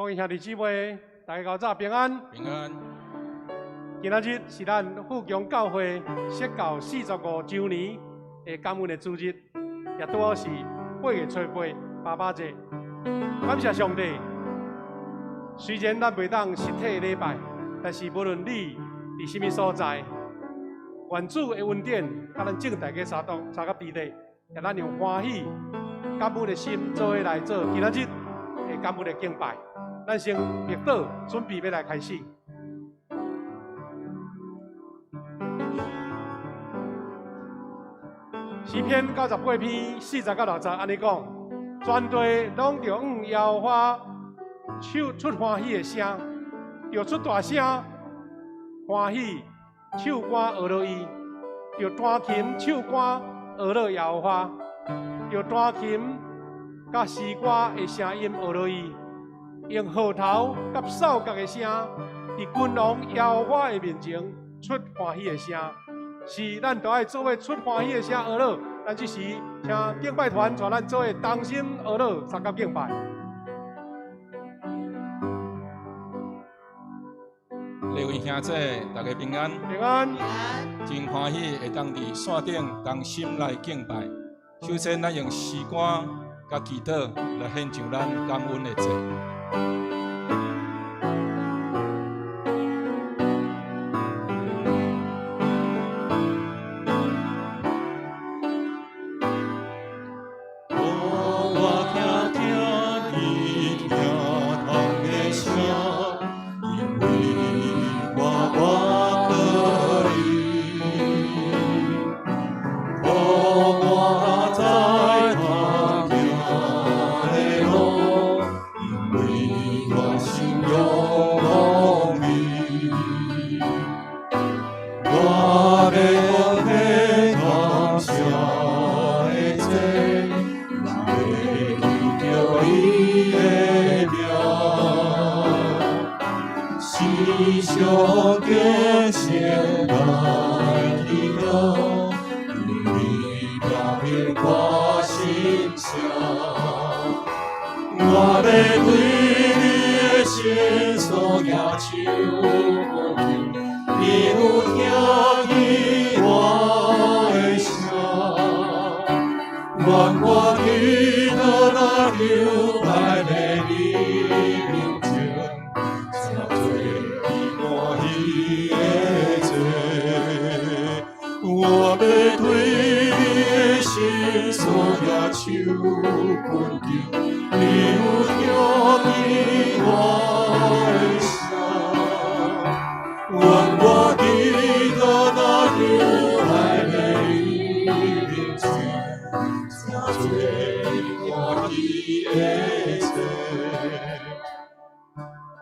各位兄弟姊妹，大家較早平安。平安。今仔日是咱富強教會設教45週年的感恩的主日，也拄好是8月初8爸爸節。感謝上帝，雖然咱袂當實體禮拜，但是無論你佇啥物所在，願主的恩典佮咱眾大家相同相佮佇咧，予咱用歡喜感恩的心做伙來做今仔日的感恩的敬拜。咱先默禱，準備欲來開始。詩篇98篇40到60按呢講：全地攏著向耶和華唱出歡喜的聲，著出大聲歡喜唱歌呵咾伊，著彈琴唱歌呵咾耶和華，著彈琴佮詩歌的聲音呵咾伊。用號頭佮哨角的聲，佇君王耶和華的面前出歡喜的聲。是，咱都愛做伙出歡喜的聲呵咾。咱這時請敬拜團帶咱做伙同心呵咾，參加敬拜。各位兄弟，大家平安。平安。真歡喜會當佇線頂同心來敬拜。首先，咱用詩歌佮祈禱來獻上咱感恩的祭。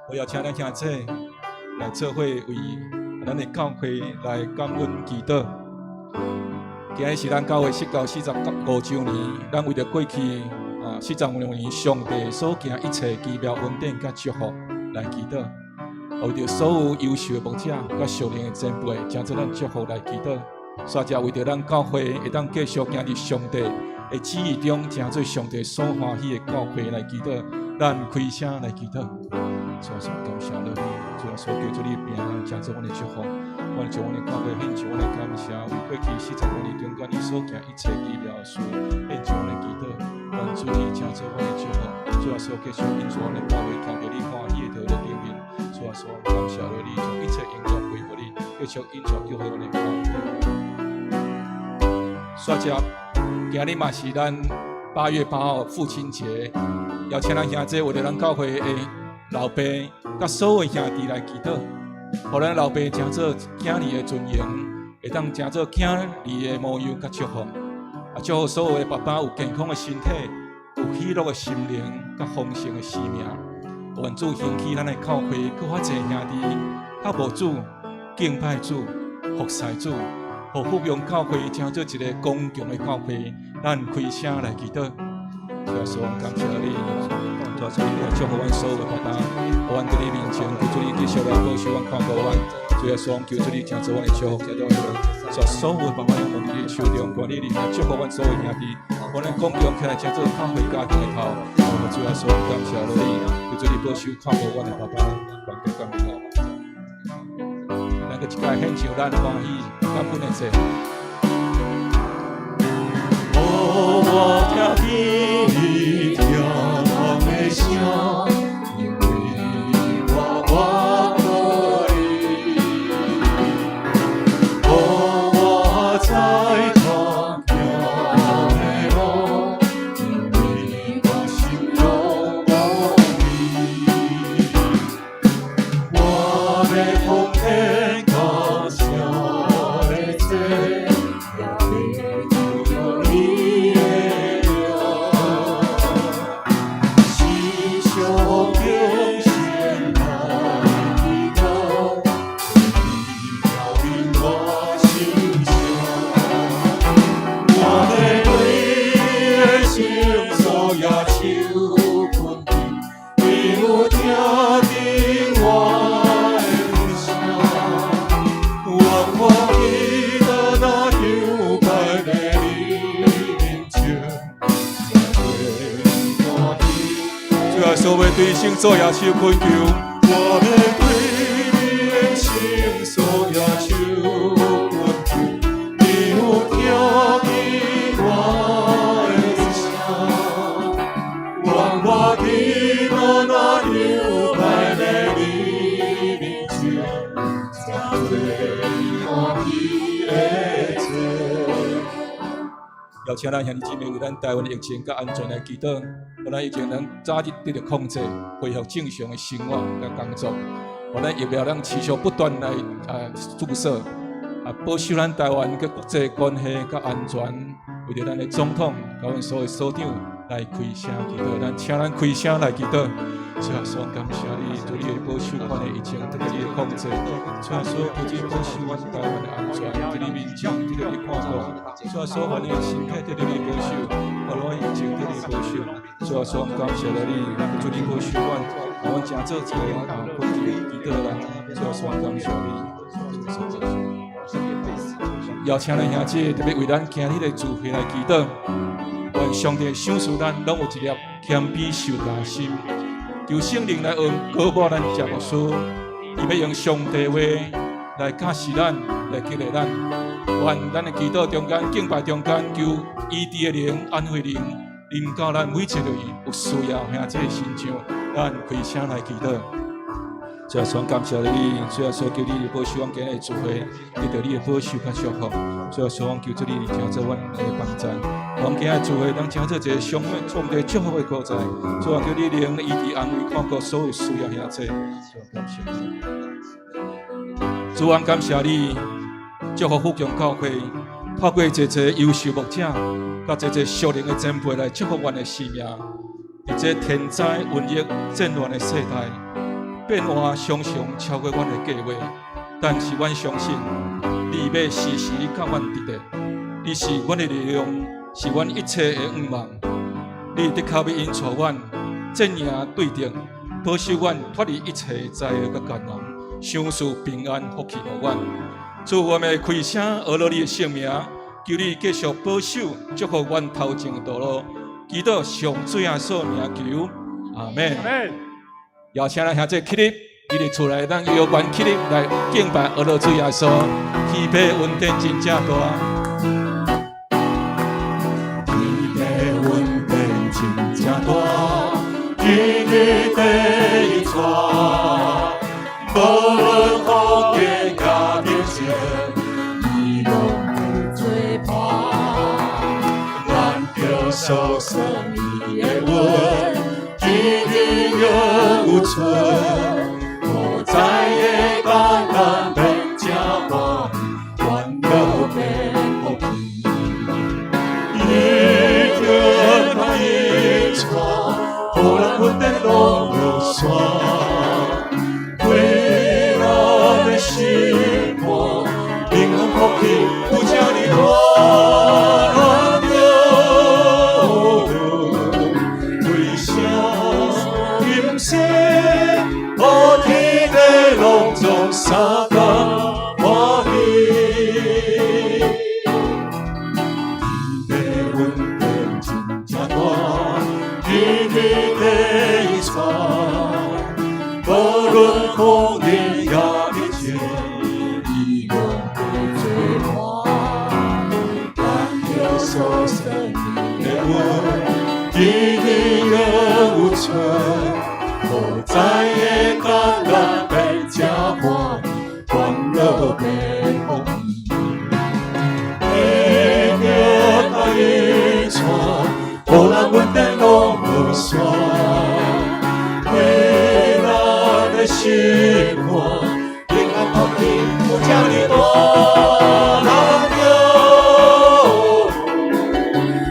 我要請咱兄弟來做伙為咱的教會來感恩祈禱。今日是咱教會設教45週年，咱為著過去45年上帝所行一切奇妙恩典佮祝福來祈禱，為著所有優秀的牧者佮屬靈的前輩，成做咱祝福來祈禱。煞者為著咱教會會當繼續行佇上帝的旨意中，成做上帝所歡喜的教會來祈禱，咱開聲來祈禱。主啊，感謝你，主啊，所求主你平安，成做阮的祝福，阮將阮的教會獻上阮的感謝，為過去45年中間你所行一切奇妙的事，獻上阮的祈禱，願主你成做阮的祝福，主啊，所繼續引導阮的教會行佇你歡喜的道路頂面，主啊，所感謝你，將一切榮耀歸予你，繼續引導教會阮的教會。煞接，今日嘛是咱8月8號父親節，邀請咱兄弟為著咱教會的老爸佮所有兄弟來祈禱，予咱老爸成做囝兒的尊榮，會當成做囝兒的模樣佮祝福，啊，祝福所有的爸爸有健康的身體，有喜樂的心靈，佮豐盛的生命。願主興起咱的教會，閣較濟兄弟較慕主、敬拜主、服侍主，予富強教會成做一个剛強的教會。咱開聲來祈禱。主耶穌，感謝你，主耶穌，你來祝福阮所有的爸爸，予阮佇你面前，求主你繼續來保守阮、看顧阮。主耶穌，求主你成做阮的祝福，成做阮的祝所有的爸爸攏奉你手中，求你來祝福阮所有兄弟，予咱剛強起來，成做教會家庭的頭。主耶穌，感謝你，求主你保守看顧阮的爸爸，萬家感恩。咱閣一擺獻上咱歡喜感恩的祭。予我聽見你聽的聲，因為我倚靠你。予我知通行的路，因為我心攏無你。我欲奉獻感謝的祭，也欲求你的名。時常敬虔來祈禱，你調明我心腸。我欲對你的聖所舉手懇求，你有聽見我的聲。願我祈禱若敬拜在你面前，誠做歡喜。主耶穌，欲對聖所舉手懇求，我欲對你的聖所舉手懇求，你有聽見我的聲。願我祈禱若敬拜在你面前，誠做歡喜的祭。邀請咱兄弟姊妹為咱台灣的疫情佮安全來祈禱，予咱疫情能早日得著控制，恢復正常的生活佮工作。予咱疫苗能持續不斷來注射，保守咱台灣佮國際關係佮安全。為著咱的總統，佮阮所有所長來開聲祈禱，咱請咱開聲來祈禱。主耶穌，感謝你，主你的保守，阮的疫情得著你的控制。主耶穌，求你保守阮台灣的安全，佇你面前得著你看顧。主耶穌，予阮的身體得著你保守，予阮疫情得著你保守。主耶穌，感謝你，求你保守阮，予阮誠做一个懇求祈禱的人。主耶穌，感謝你。邀請咱兄弟特別為咱今日的聚會來祈禱，願上帝賞賜咱攏有一粒謙卑受教的心，求聖靈來用膏抹咱謝牧師，伊欲用上帝話來教示咱，來激勵咱。願咱的祈禱中間、敬拜中間，求醫治的靈、安慰靈，臨到咱每一個有需要兄弟身上，咱開聲來祈禱。主耶穌，感謝你，主耶穌，求你保守阮今日的聚會，得著你的保守佮祝福。主耶穌，求主你成做阮的幫贊。阮今日聚會，當成做一個上帝祝福的所在。主啊，求你靈醫治安慰看顧所有需要兄弟。主啊，感謝你。主啊，感謝你，祝福富強教會，透過濟濟優秀牧者，佮濟濟屬靈的前輩來祝福阮的生命。佇這天災瘟疫戰亂的世代，變化常常超過阮的計劃，但是阮相信你欲時時佮阮佇咧，你是阮的力量，是阮一切的向望。你的確欲引帶阮戰贏對敵，保守阮脫離一切災禍佮艱難，賞賜平安福氣予阮。主，我們開聲阿羅你的聖名，求你繼續保守祝福阮頭前的道路，祈禱奉主耶穌名求，阿門。邀請咱兄弟起立，你佇厝內咱搖懸起立來敬拜阿羅主耶穌，天父恩典真正大。天父恩典真正大，天地地帶，無論風雨佮平靜，伊攏有做伴。咱著相信伊的話，天地永有存，無在的艱難變正歡，歡樂變福氣。伊定來引帶，予咱恩典攏無散，開咱的心肝，平安福氣有這呢大。咱著開聲感謝，予天地攏總相共。的恩天日犹存，无知的艰难变这欢喜，欢乐变风雨。伊著爱带，予咱稳定拢无散，对咱的心肝，平安福气有遮尔大。咱着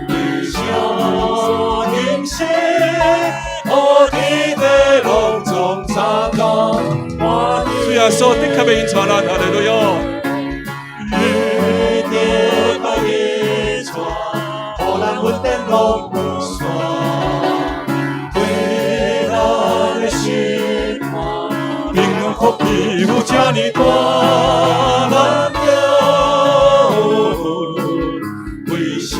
为啥今生予天地拢总相共欢喜。主耶穌的確欲引帶咱，哈利路亞。伊著愛帶，予咱穩定攏無散，對咱的心肝，平安福氣有這爾大。咱著為啥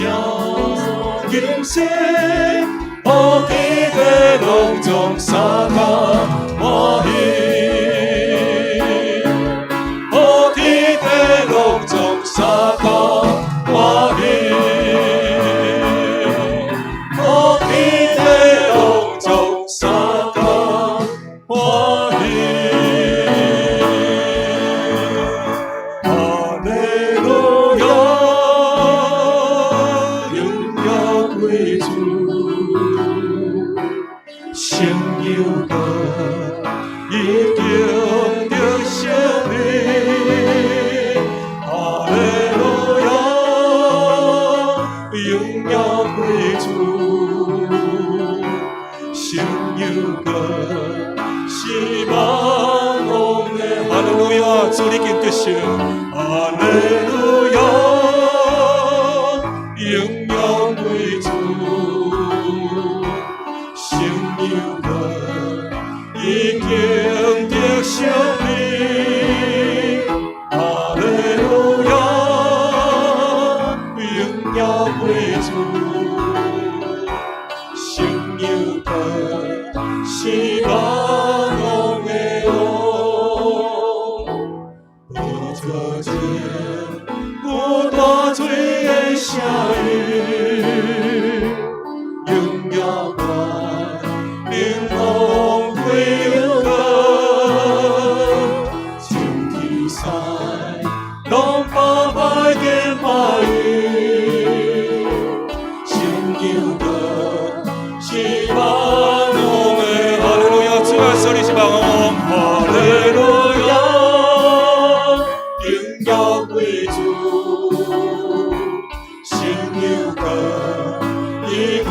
今生予天地攏總相共歡喜？予天地攏總相共歡喜，予天地攏總相共歡喜。哈利路亞，榮耀歸主，聖羊羔已經得勝利。哈利路亞，榮耀歸主，聖羊羔是萬王的。哈利路亞，主你已經得勝。哈利路亞，榮耀歸主，聖羊羔已經得勝利。哈利路亞，榮耀歸主，聖羊羔是萬王的王。寶座前有大水的聲音，榮耀權能攏歸羊羔，眾天使攏百拜敬拜伊，聖羊羔是萬王的。哈利路亞，主耶穌你是萬王，哈利路亞，榮耀歸主，聖羊羔已經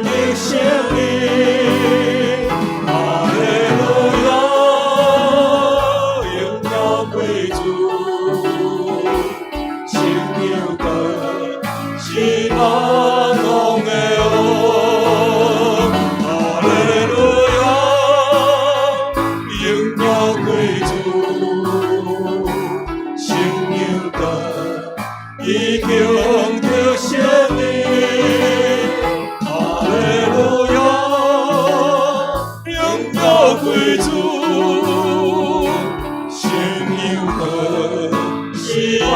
得勝利。哈利路亞，榮耀歸主，聖羊羔是萬王的王。哈利路亞，榮耀歸主，聖羊羔已經得勝利。哈利路亞，榮耀歸主，聖羊羔是萬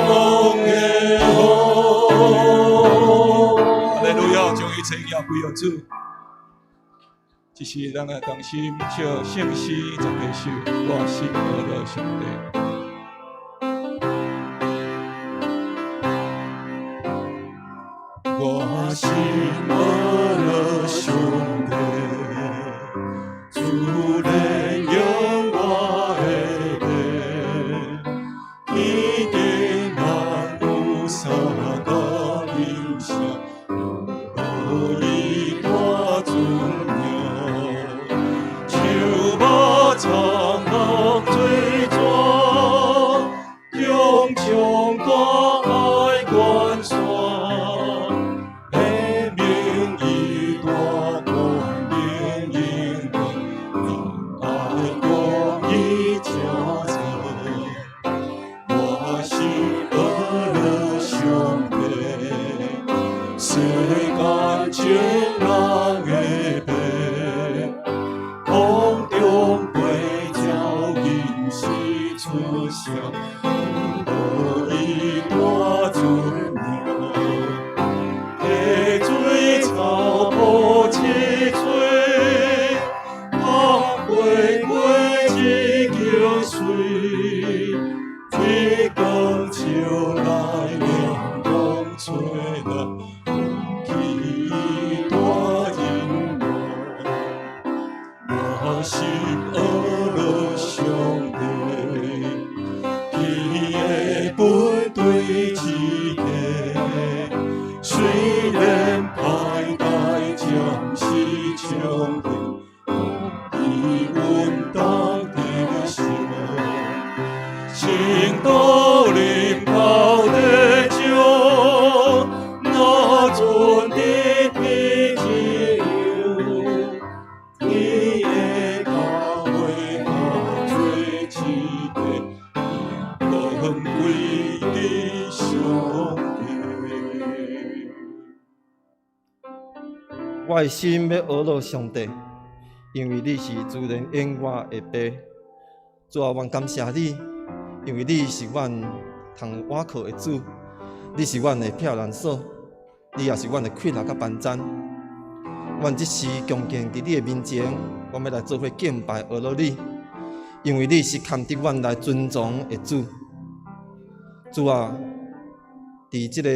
王的王。哈利路亞，將一切榮耀歸予主。這是咱來同心唱聖詩18首，我心阿樂上帝。我心阿樂上帝，主憐憫我的靈，天頂萬有三甲名聲，無伊大尊榮。樹木蒼木水泉，雄壮大愛關山，的名義大光明榮光，愛公義正做。我心阿樂上帝，世間眾人的父，空中飛鳥吟詩出聲，無伊大尊榮。來，風起大音樂，我心呵咾上帝，天的本對一個，雖然歹代暫時衝天，予阮當得勝。聖徒臨到地上，若陣佇天一樣，天的教會化做一個，榮光歸佇上帝。我的心欲呵咾上帝，因為你是自然應我的爸。主啊，阮感謝你，因為你是阮通倚靠的主，你是阮的避難所，你也是阮的氣力佮攀棧。阮這時恭敬佇你的面前，阮欲來做伙敬拜呵咾你，因為你是堪得阮來尊崇的主。主啊，佇這個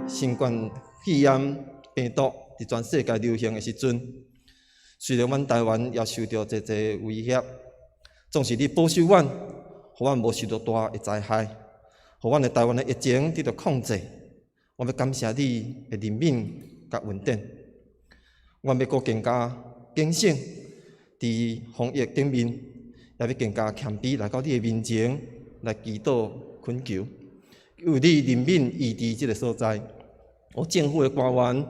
新冠肺炎病毒佇全世界流行的時陣，雖然阮台灣也受著濟濟威脅，總是你保守阮，予阮無受著大的災害，予阮的台灣的疫情得著控制。我欲感謝你的憐憫佮恩典。阮欲閣更加警醒，佇防疫頂面，也欲更加謙卑來到你的面前來祈禱懇求，求你憐憫醫治這个所在，予政府的官員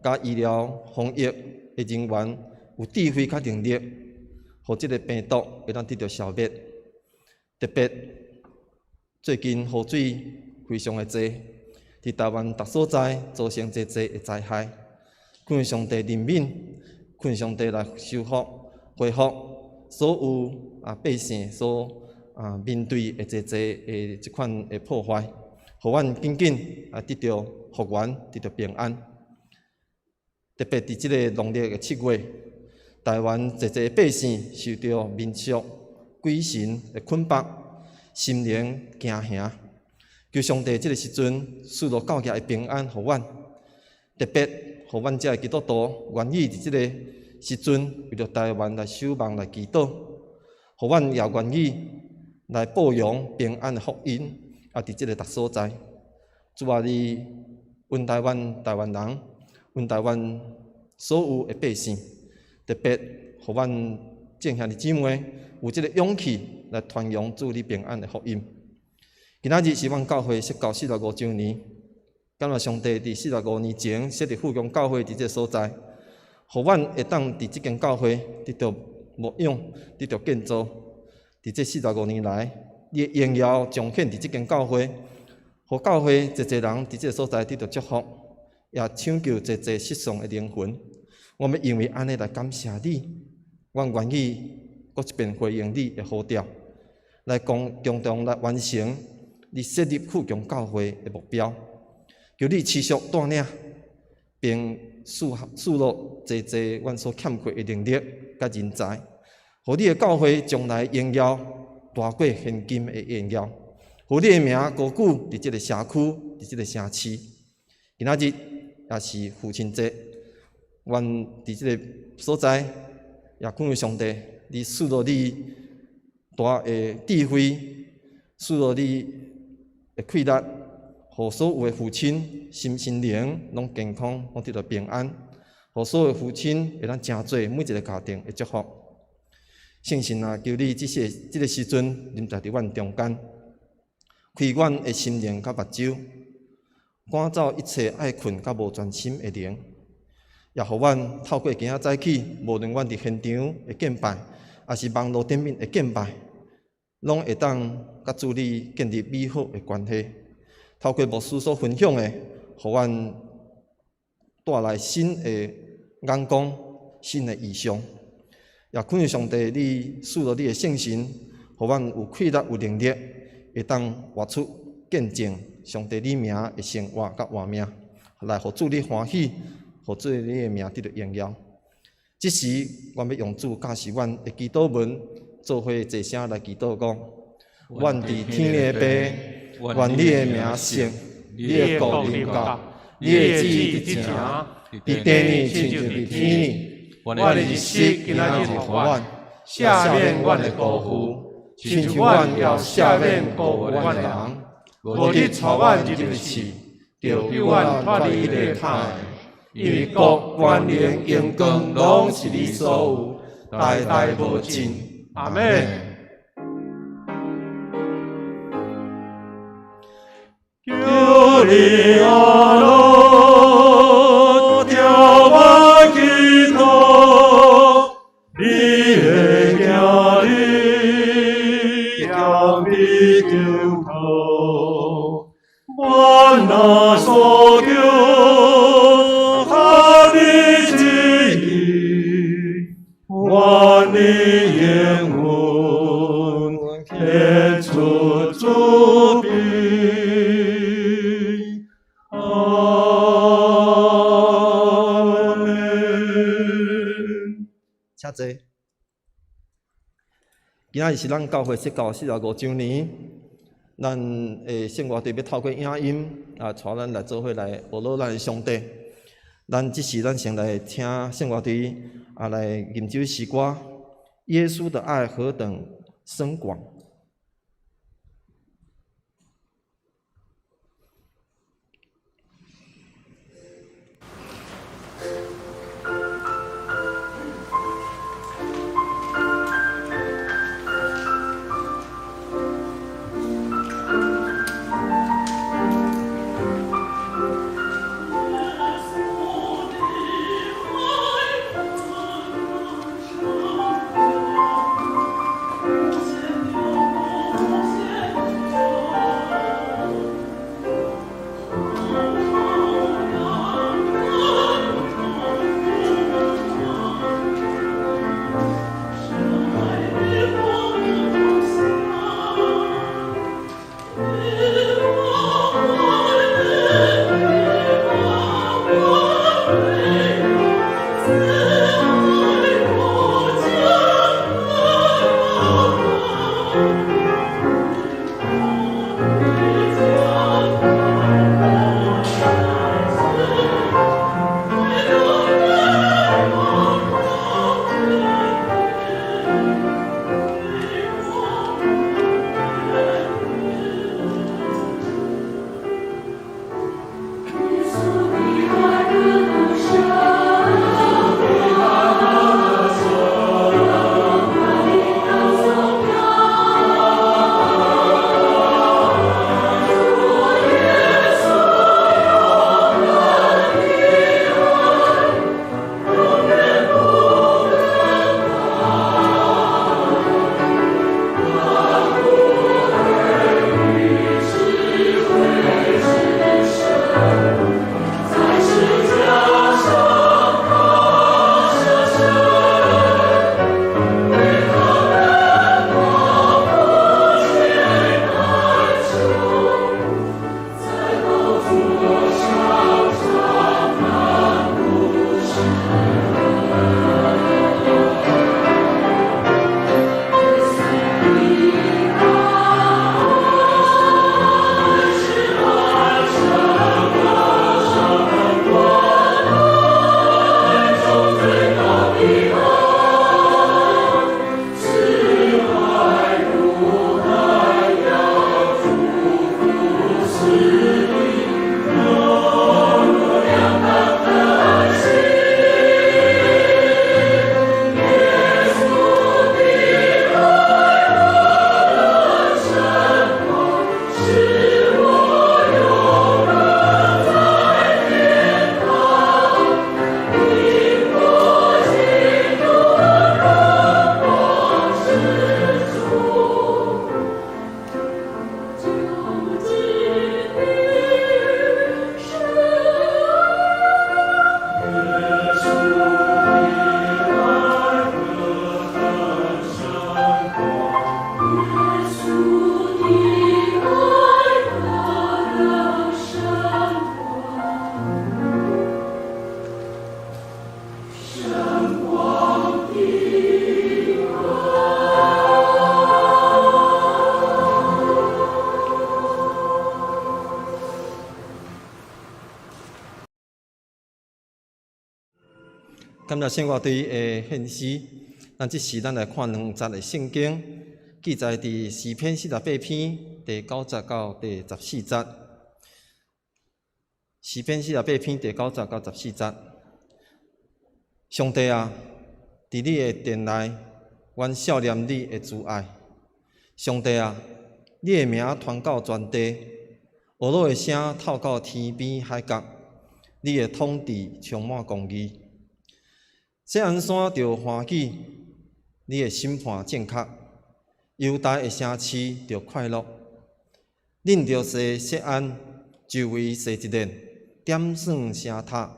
佮醫療防疫的人員有智慧佮能力，予這个病毒會當得著消滅。特別最近雨水非常的濟，佇台灣逐所在造成濟濟的災害。懇上帝憐憫，懇上帝來修復、恢復所有百姓所面對的濟濟的這款的破壞，予阮緊緊得著復原，得著平安。特別佇這个農曆的7月，台灣濟濟百姓受著民俗鬼神的捆綁，心靈驚嚇。求上帝這个時陣賜予教額的平安予阮，特別予阮遮的基督徒願意佇這個時陣為著台灣來守望來祈禱，予阮也願意來報揚平安的福音，佇這个逐所在。主啊，你恩待阮台灣人，恩待阮所有的百姓，特別予阮眾兄弟姊妹有這个勇氣來傳揚主你平安的福音。今仔日是阮教會設教45週年，感謝上帝佇45年前設立富強教會佇這个所在，予阮會當佇這間教會得著牧養，得著建造。佇這45年來，你的榮耀彰顯佇這間教會，予教會濟濟人佇這个所在得著祝福，也搶救濟濟失喪的靈魂。我們因為按呢來感謝你，阮願意閣一遍回應你的呼召，來共共同來完成你設立富強教會的目標。求你持續帶領，並賜賜予濟濟阮所欠缺的能力佮人才，予你的教會將來榮耀大過現今的榮耀，予你的名高舉佇這个社區，佇這个城市。今仔日也是父親節，阮佇這个所在也懇求上帝，你賜予你大的智慧，賜予你的氣力，予所有的父親身心靈攏健康，攏得著平安，予所有的父親會當成做每一个家庭的祝福。聖神啊，求你這个時陣臨在佇阮中間，開阮的心靈佮目睭，趕走一切愛睏佮無專心的靈，也予阮透過今仔早起，無論阮佇現場的敬拜，抑是網路頂面的敬拜，攏會當佮主你建立美好的關係。透過牧師所分享的，予阮帶來新的眼光、新的異象。也懇求上帝，你賜予你的聖神，予阮有氣力、有能力，會當活出見證上帝你名的生活佮活命，來予主你歡喜，予主你的名得著榮耀。這時，阮欲用主教示阮的祈禱文，做伙齊聲來祈禱講：阮佇天的父，願你的名聖，你的國臨到，你的旨意佇井，佇地呢，親像佇天呢。阮的日食今仔日予阮，赦免阮的辜負，親像阮也赦免辜負阮的人。無得帶阮入試，著救阮脫離彼个歹的。因為國、權能、榮光，攏是你所有，代代無盡。阿們。求你阿樂，聽我祈禱，你的囝兒向你求告，阮若所求，合你旨意，願你應允，顯出慈悲。阿們。請坐。今仔日是咱教會釋教45週年，咱的聖樂隊欲透過影音啊，帶咱來做伙來學樂咱的上帝。咱這時咱先來聽聖樂隊啊來吟這首詩歌《耶穌的愛何等深廣》。耶穌的愛。感謝聖樂隊的獻詩，咱這時咱來看兩節的聖經，記載佇詩篇48篇第9節到第14節。詩篇四十八篇第九節到十四節。上帝啊，佇你的殿內，阮數念你的慈愛。上帝啊，你的名傳到全地，呵咾的聲透到天邊海角，你的統治充滿公義。錫安山著歡喜，你的審判正確，猶大的城市著快樂。恁著踅錫安周圍踅一輪，點算城塔，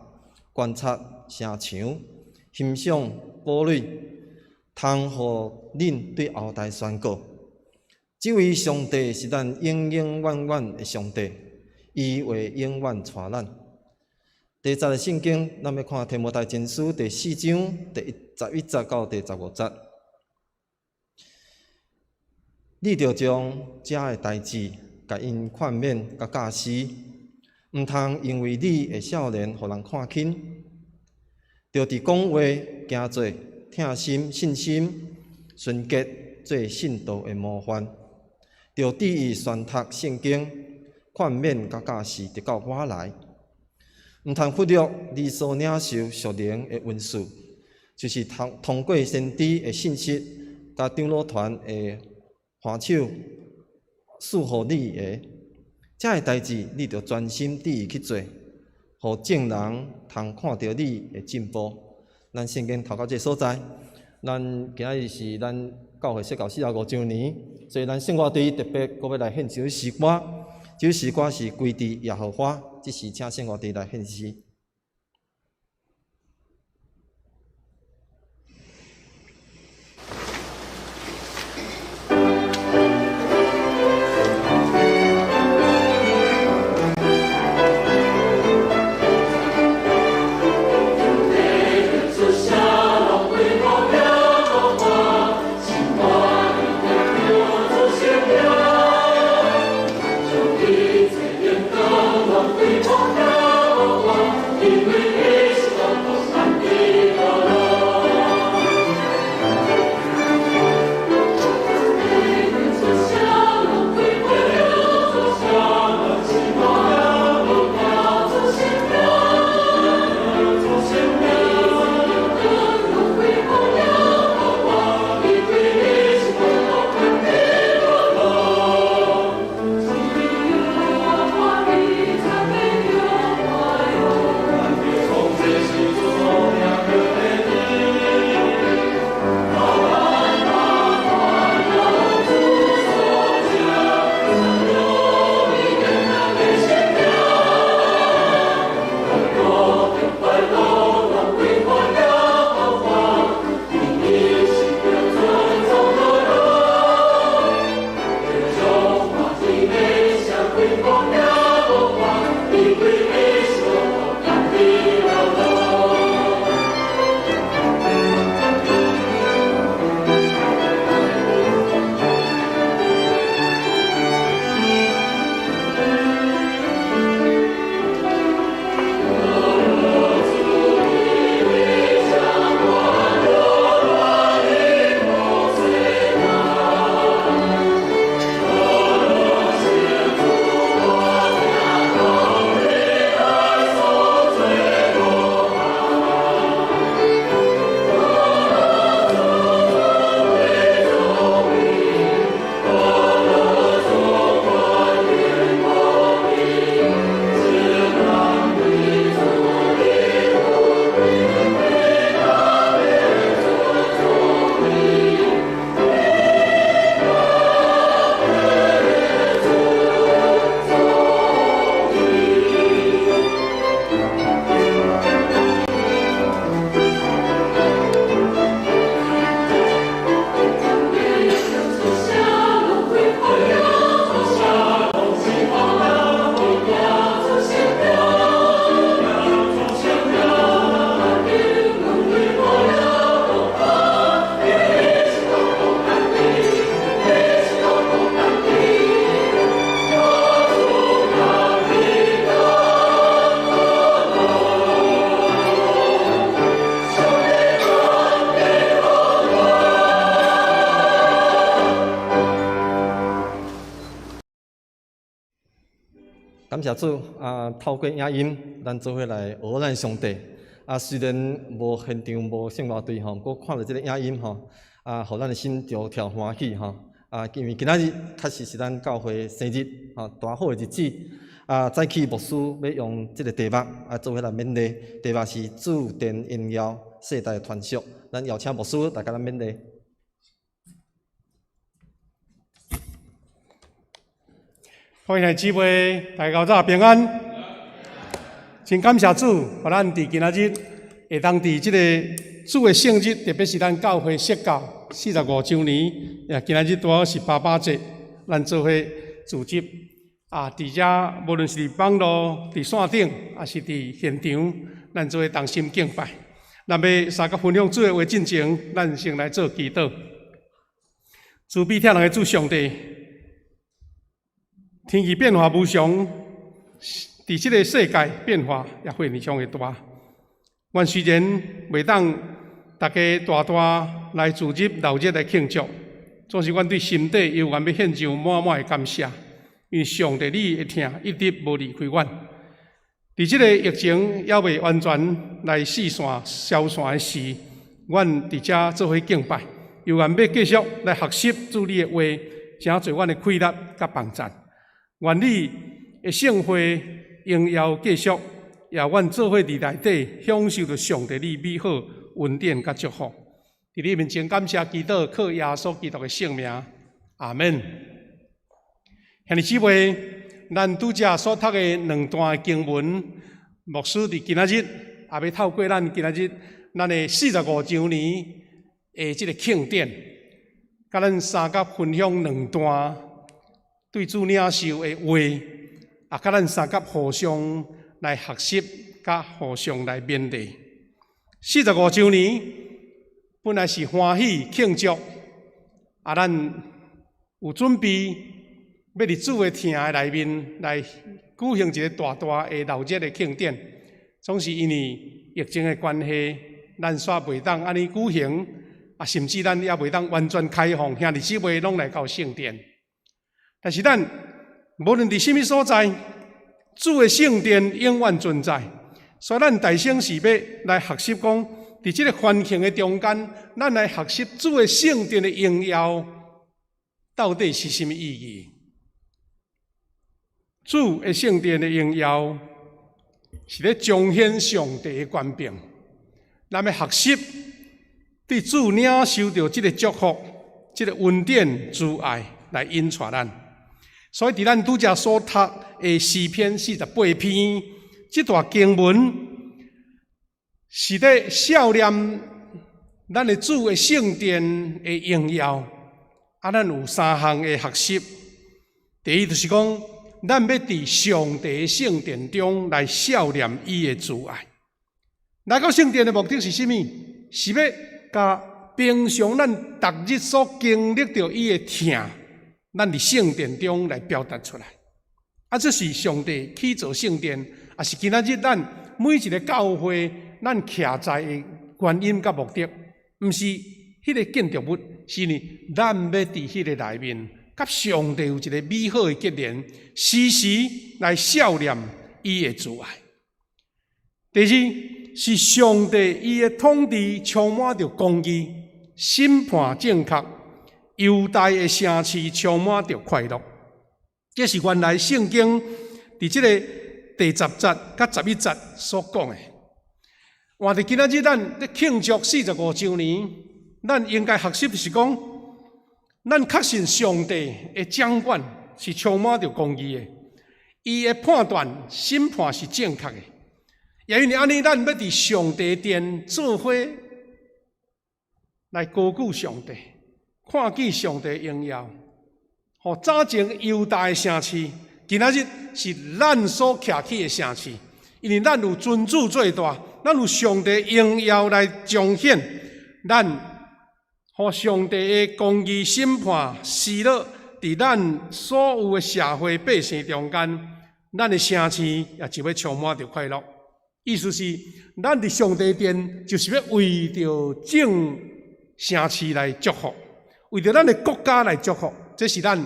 觀察城牆，欣賞堡壘，通予恁對後代宣告：這位上帝是咱永永遠遠的上帝，伊會永遠帶咱。第十節聖經，咱欲看提摩太前書第4章第11節到第15節。你著將這个代誌，共𪜶勸勉佮教示，毋通因為你的少年，予人看輕。著佇講話、行做、疼心、信心、純潔，做信道的模範。著注意宣讀聖經、勸勉佮教示，直到我來。毋通忽略你所領受屬靈的恩賜，就是通過先知的信息，佮長老團的按手賜予你的。這个代誌，你著專心致意去做，予眾人通看著你的進步。咱聖經讀到這个所在，咱今仔日是咱教會釋教45週年，所以咱聖樂隊特別閣欲來獻一首詩歌。這首詩歌是歸佇耶和華，這時請聖樂隊來獻詩。謝主啊！透過影音，咱做伙來學咱上帝。啊，雖然無現場無聖樂隊吼，閣看著這個影音吼，啊，予咱的心就跳歡喜吼。啊，因為今仔日確實是咱教會生日，吼，大好的日子。啊，早起牧師欲用這個題目啊，做伙來勉勵，題目是主殿榮耀世代傳續。咱邀請牧師來共咱勉勵。各位兄弟姊妹，大家早平安。真感謝主，予咱佇今仔日會當佇這個主的聖日，特別是咱教會釋教45週年，也今仔日拄好是爸爸節，咱做伙組織啊，佇遮無論是佇網路、佇線頂，抑是佇現場，咱做伙同心敬拜。咱欲相佮分享主的話進前，咱先來做祈禱。慈悲疼人的主上帝。天氣變化無常，佇這个世界變化也非常的大。阮雖然袂當逐家大大來組織鬧熱來慶祝，總是阮對心底猶原欲獻上滿滿的感謝，因為上帝你的疼一直無離開阮。佇這个疫情猶未完全來四散消散的時，阮佇遮做伙敬拜，猶原欲繼續來學習主你的話，誠濟阮的氣力佮幫贊。願你的聖會榮耀繼續，也阮做伙佇內底享受著上帝你美好恩典佮祝福。佇你面前感謝祈禱，靠耶穌基督的聖名，阿們。兄弟姊妹，咱拄才所讀的兩段經文，牧師佇今仔日也欲透過咱今仔日咱的45週年的這个慶典，佮咱相佮分享兩段。對主領受的話，啊，佮咱相佮互相來學習，佮互相來勉勵。45週年本來是歡喜慶祝，啊，咱有準備欲佇主的殿的內面來舉行一个大大的鬧熱的慶典，總是因為疫情的關係，咱煞袂當按呢舉行，啊，甚至咱也袂當完全開放，兄弟姊妹攏來到聖殿。但是咱無論佇啥物所在，主的聖殿永遠存在。所以咱大聲是欲來學習講，佇這个環境的中間，咱來學習主的聖殿的榮耀到底是啥物意義？主的聖殿的榮耀是咧彰顯上帝的權柄。咱欲學習對主領受著這个祝福、這个恩典、慈愛來引帶咱。所以，佇咱拄才所讀的詩篇48篇，這段經文是咧數念咱的主的聖殿的榮耀。啊，咱有三項的學習。第一，就是講，咱欲佇上帝的聖殿中來數念伊的慈愛。來到聖殿的目的是啥物？是欲共平常咱逐日所經歷著伊的疼。咱佇聖殿中來表達出來，啊，這是上帝起造聖殿，也是今仔日咱每一个教會咱徛在的原因佮目的，毋是彼个建築物，是因為咱欲佇彼个內面，佮上帝有一个美好的結連，時時來數念伊的慈愛。第二，是上帝伊的統治充滿著公義，審判正確。猶大的城市充滿著快樂，這是原來聖經佇這个第10節佮11節所講的。換佇今仔日咱咧慶祝45週年，咱應該學習的是講，咱確信上帝的掌管是充滿著公義的，伊的判斷審判是正確的。也因為按呢，咱欲佇上帝殿做伙來高舉上帝。看見上帝榮耀，予早前猶大的城市，今仔日是咱所徛起的城市，因為咱有尊主做大，咱有上帝榮耀來彰顯，咱予上帝的公義審判施落佇咱所有的社會百姓中間，咱的城市也就欲充滿著快樂。意思是，咱佇上帝殿就是欲為著眾城市來祝福。為著咱的國家來祝福，這是咱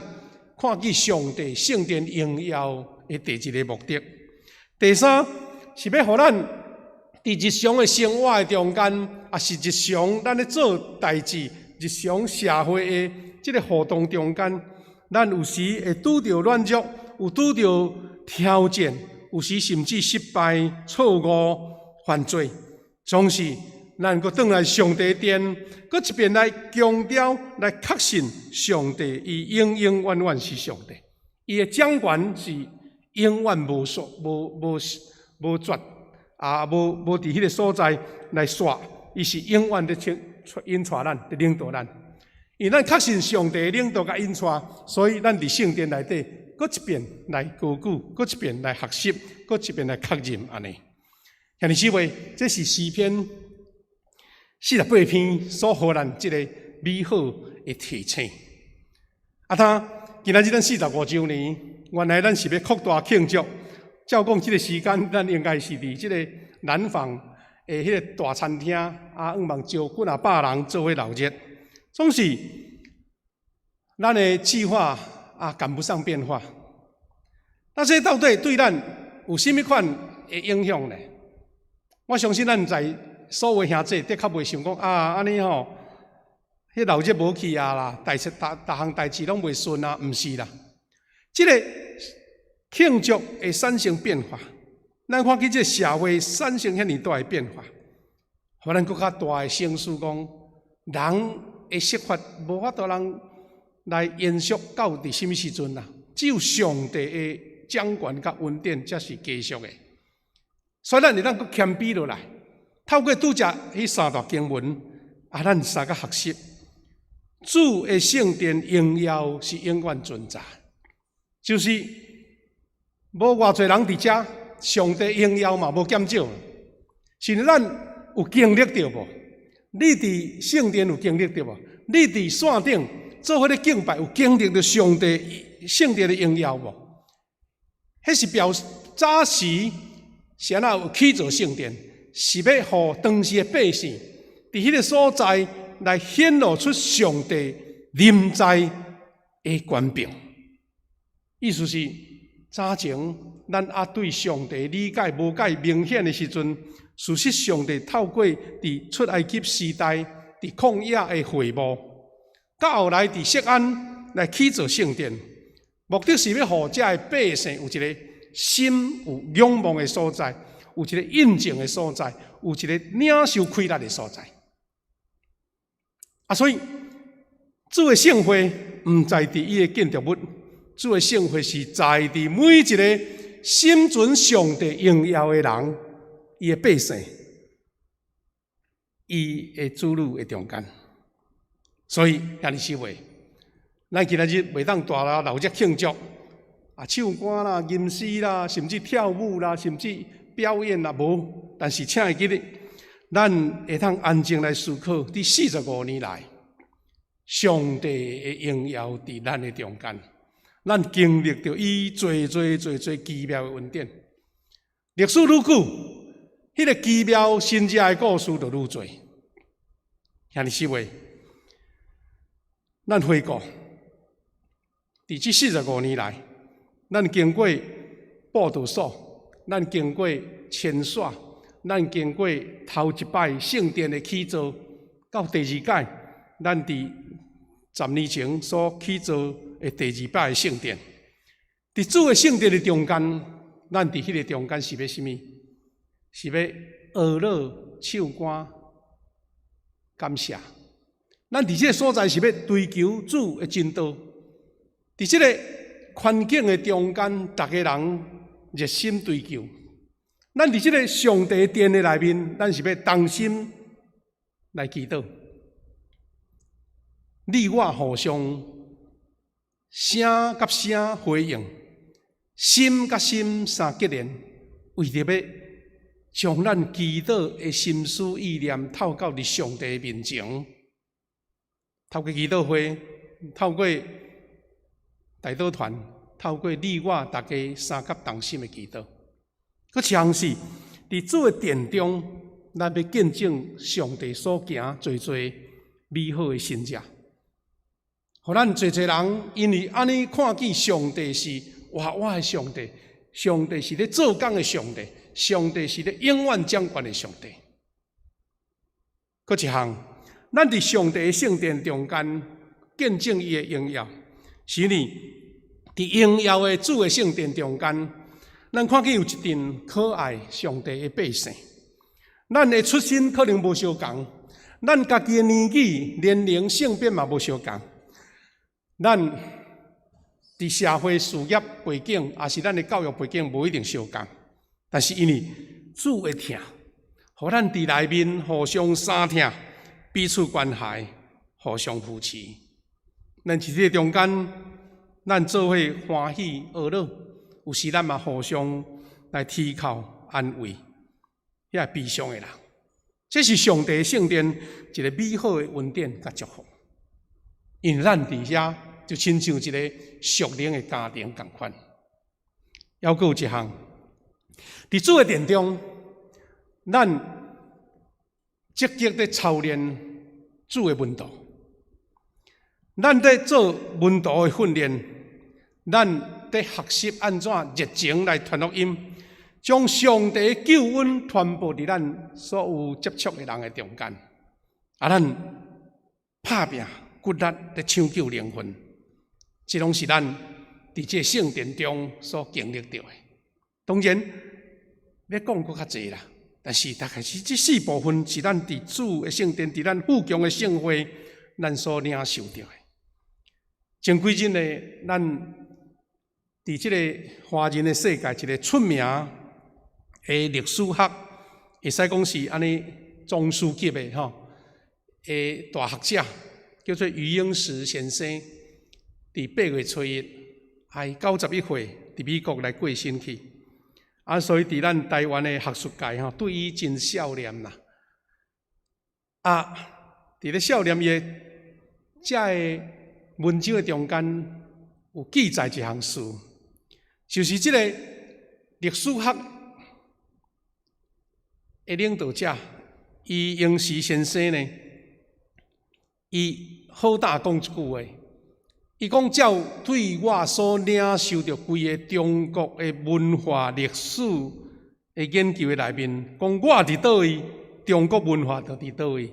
看見上帝聖殿榮耀的第一个目的。第三是欲予咱佇日常的生活的中間，抑是日常咱咧做代誌、日常社會的這个互動中間，咱有時會拄著軟弱，有拄著挑戰，有時甚至失敗、錯誤、犯罪，總是咱閣轉來上帝殿，閣一遍來強調、來確信上帝，伊永永遠遠是上帝，伊的掌權是永遠無所無無無絕啊，無無佇彼个所在來煞，伊是永遠佇引帶咱，佇領導咱。因為咱確信上帝領導佮引帶，所以咱佇聖殿內底，閣一遍來高舉，閣一遍來學習，閣一遍來確認按呢。兄弟姊妹，這是詩篇48篇所予咱這个美好的提醒。啊，他今仔日咱四十五週年，原來咱是欲擴大慶祝。照講這个時間，咱應該是佇這个南紡的彼个大餐廳，啊，向望招幾若百人做伙鬧熱。總是咱的計劃啊，趕不上變化。那這到底對咱有啥物款的影響呢？我相信咱在所有兄弟的確袂想講啊，按呢吼，彼鬧熱無去啊啦，代誌逐逐項代誌攏袂順啊，毋是啦。這个慶祝會產生變化，咱看見這个社會產生遐爾大的變化，予咱閣較大的省思講，人的設法無法度人來延續到佇啥物時陣啦？只有上帝的掌權佮恩典才是繼續的。所以咱會當閣謙卑落來，透過拄才彼三段經文，啊，咱相佮學習，主的聖殿榮耀是永遠存在，就是無偌濟人佇遮，上帝榮耀嘛無減少。是咱有經歷著無？你佇聖殿有經歷著無？你佇線頂做伙咧敬拜，有經歷著上帝聖殿的榮耀無？彼是表示早時是按怎有起造聖殿，是欲予當時的百姓佇彼个所在來顯露出上帝臨在的權柄。意思是早前咱猶對上帝理解無蓋明顯的時陣，事實上帝透過佇出埃及時代佇曠野的會幕，到後來佇錫安來起造聖殿，目的是欲予遮的百姓有一个心有仰望的所在，有一个印證的所在，有一个領受氣力的所在。啊，所以主的聖會毋在佇伊的建築物，主的聖會是在佇每一个心存上帝榮耀的人，伊的百姓，伊的子女的中間。所以，兄弟姊妹，咱今仔日袂當大鬧熱慶祝，啊，唱歌啦、吟詩啦，甚至跳舞啦，甚至表演啦，無。但是，請會記得，咱會當安靜來思考，佇四十五年來，上帝的榮耀佇咱的中間，咱經歷著伊濟濟濟濟奇妙的恩典。歷史愈久，彼个奇妙神蹟的故事就愈濟。兄弟姊妹，咱回顧，佇這四十五年來，咱經過佈道所，咱經過遷徙，咱經過頭一擺聖殿的起造，到第二擺，咱佇10年前所起造的第二擺的聖殿，佇主的聖殿的中間，咱佇彼个中間是欲啥物？是欲呵咾唱歌感謝。咱佇這个所在是欲追求主的真道。佇這个環境的中間，逐个人熱心追求。咱佇這个上帝殿的內面，咱是欲同心來祈禱。你我互相聲佮聲回應，心佮心相結連，為著欲將咱祈禱的心思意念透到佇上帝面前，透過祈禱會，透過代禱團，透過你我逐家相佮同心的祈禱，閣像是佇主的殿中，咱欲見證上帝所行濟濟美好的神蹟，予咱濟濟人因為按呢看見上帝是活活的上帝，上帝是咧做工的上帝，上帝是咧永遠掌權的上帝。閣一項，咱佇上帝的聖殿中間見證伊的榮耀，是呢，佇榮耀的主的聖殿中間，咱看見有一陣可愛上帝的百姓。咱的出身可能無相仝，咱家己的年紀、年齡、性別嘛無相仝。咱佇社會事業背景，抑是咱的教育背景無一定相仝，但是因為主的疼，予咱佇內面互相相疼，彼此關懷，互相扶持。咱佇這个中間，咱做伙歡喜呵樂，有時咱嘛互相來提靠安慰遐悲傷的人。這是上帝聖殿一個美好的恩典佮祝福。因為咱佇遐就親像一個屬靈的家庭仝款。猶閣有一項，佇主的殿中，咱積極咧操練主的門徒，咱咧做門徒的訓練，咱咧學習按怎熱情來傳福音，將上帝的救恩傳播佇咱所有接觸的人的中間。啊，咱拍拚骨力咧搶救靈魂，這攏是咱佇這聖殿中所經歷著的。當然，欲講閣較濟啦，但是大概是這四部分是咱佇主的聖殿，佇咱富強的聖會，咱所領受著的。前幾日呢，咱佇這个華人的世界，一个出名的歷史學，會使講是按呢宗師級的吼的大學者，叫做余英時先生，佇8月初1，伊91歲，佇美國來過身去。啊，所以佇咱台灣的學術界吼，對伊真數念啦。啊，佇咧數念伊的遮个文章的中間，有記載一項事，就是這个歷史學的領導者余英時先生呢，伊好膽講一句話，伊講照對我所領受著規个中國的文化歷史的研究的內面，講我佇佗位，中國文化就佇佗位。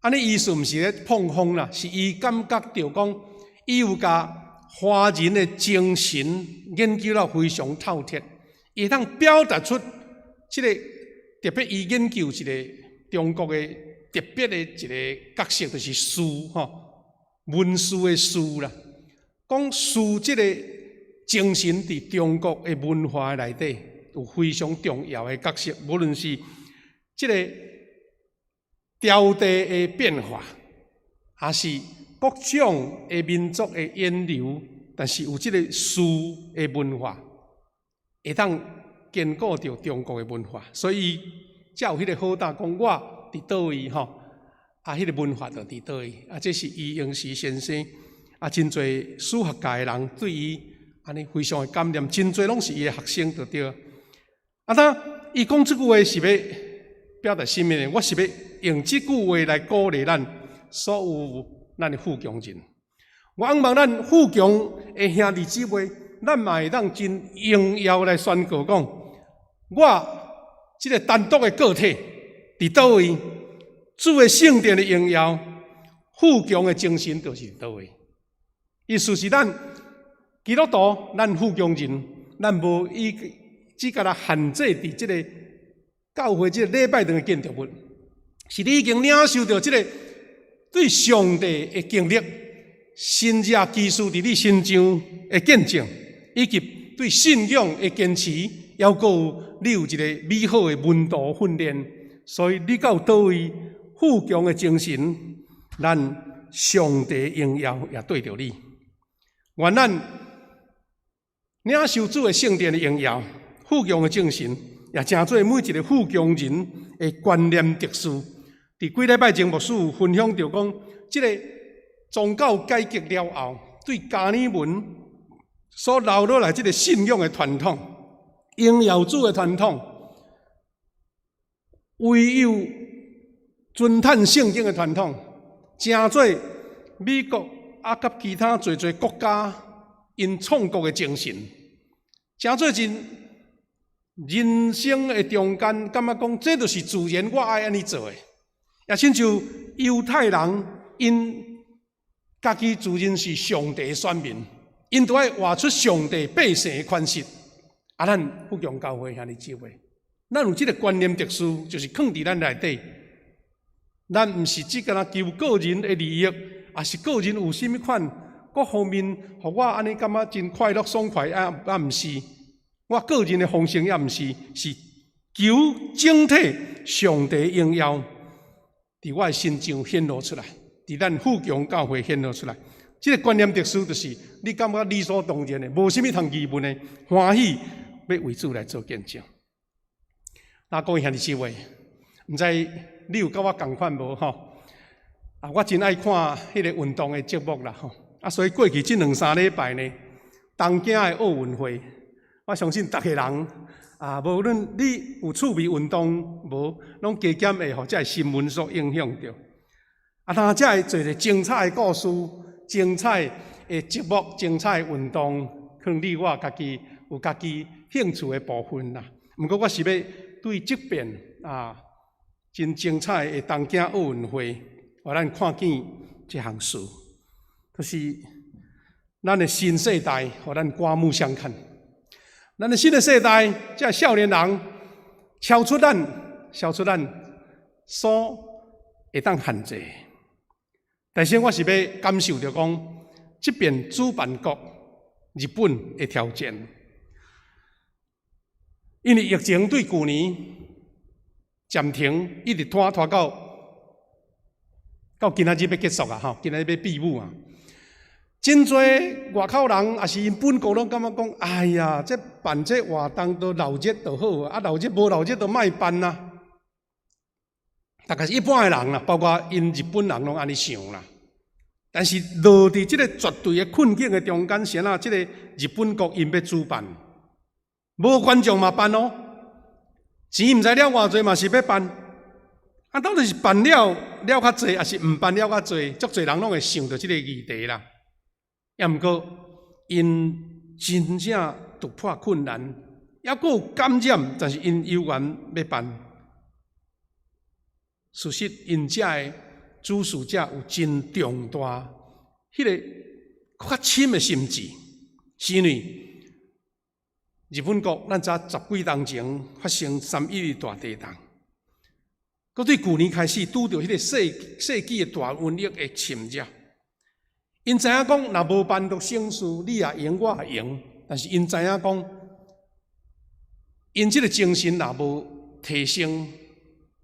按呢意思毋是咧膨風啦，是伊感覺著講，伊有共華人的精神研究了非常透徹，伊會當表達出這个特別，伊研究一个中國的特別的一个角色，就是士吼，文士的士啦。講士這个精神佇中國的文化內底有非常重要的角色，無論是這个朝代的變化，抑是各種的民族的源流，但是有這个士的文化，會當堅固著中國的文化，所以才有彼个好膽講我佇佗位吼，啊，彼个文化就佇佗位，啊，這是余英時先生，啊，真濟史學界的人對伊按呢非常的感念，真濟攏是伊的學生就對。啊，當伊講這句話是欲表達啥物呢？我是欲用這句話來鼓勵咱所有咱的富強人。我向望咱富強的兄弟姊妹，咱嘛會當真榮耀來宣告講，我這个單獨的個體佇佗位，主的聖殿的榮耀，富強的精神就是佗位。意思是咱基督徒，咱富強人，咱無伊只共咱限制佇這个教會這个禮拜堂的建築物，是你已經領受著這个對上帝的經歷，神蹟奇事佇你身上的見證，以及對信仰的堅持，猶閣有你有一个美好的門徒訓練，所以你到佗位富強的精神，咱上帝榮耀也對著你。願咱領受主的聖殿的榮耀，富強的精神，也成做每一个富強人的觀念特殊。佇幾禮拜前，牧師有分享著講，這个宗教改革了後，對迦南文所留落來這个信仰的傳統、榮耀主的傳統、唯有遵探聖經的傳統，成做美國啊，佮其他濟濟國家𪜶創國的精神。誠做真人生的中間，感覺講這就是自然，我愛按呢做的。也親像猶太人，𪜶家己自認是上帝的選民，𪜶都愛活出上帝百姓的款式。啊，咱福強教會兄弟姊妹，咱有這个觀念特殊，就是囥佇咱內底。咱毋是只干焦求個人的利益，抑是個人有啥物款各方面，予我按呢感覺真快樂爽快啊！啊，毋是，我個人的豐盛也毋是，是求整體上帝榮耀，佇我的身上顯露出來，佇咱富強教會顯露出來。這个觀念特殊，就是你感覺理所當然的，無啥物通疑問的，歡喜欲為主來做見證。那各位兄弟姊妹，毋知你有佮我仝款無吼？啊，我真愛看彼个運動的節目啦吼。啊，所以過去這兩三禮拜呢，東京的奧運會，我相信逐个人啊，無論你有趣味運動無，攏加減會予這个新聞所影響著。啊，當這會做個精彩的故事、精彩的節目、精彩的運動，可能你我家己有家己興趣的部分啦。毋過我是欲對這遍啊，真精彩的東京奧運會，予咱看見這項事，就是咱的新世代，予咱刮目相看。咱的新的世代，這少年人超出咱所會當限制。但是我是欲感受著講，這遍主辦國日本的挑戰，因為疫情對舊年暫停，一直拖拖到今仔日欲結束啊！吼，今仔日欲閉幕啊！真濟外口人，抑是𪜶本國攏感覺講：哎呀，這辦這活動都鬧熱就好啊，鬧熱無鬧熱就莫辦啊。大概是一般的人啦，包括𪜶日本人攏按呢想啦。但是落佇這个絕對的困境的中間，啥啊？這个日本國𪜶欲主辦，無觀眾嘛辦哦，錢毋知了偌濟嘛是欲辦。啊，到底是辦了了較濟，抑是毋辦了較濟？足濟人攏會想著這个議題啦。抑毋過，𪜶真正突破困難，抑閣有感染，但是𪜶猶原欲辦。事實，𪜶遮的主事者有真重大彼个較深的心志，是因為日本國咱知十幾冬前發生三一一大地震，閣對舊年開始拄著彼个世紀的大瘟疫的侵襲。𪜶知影講，若無辦就省事，你也贏，我也贏。但是𪜶知影講，𪜶這个精神若無提升，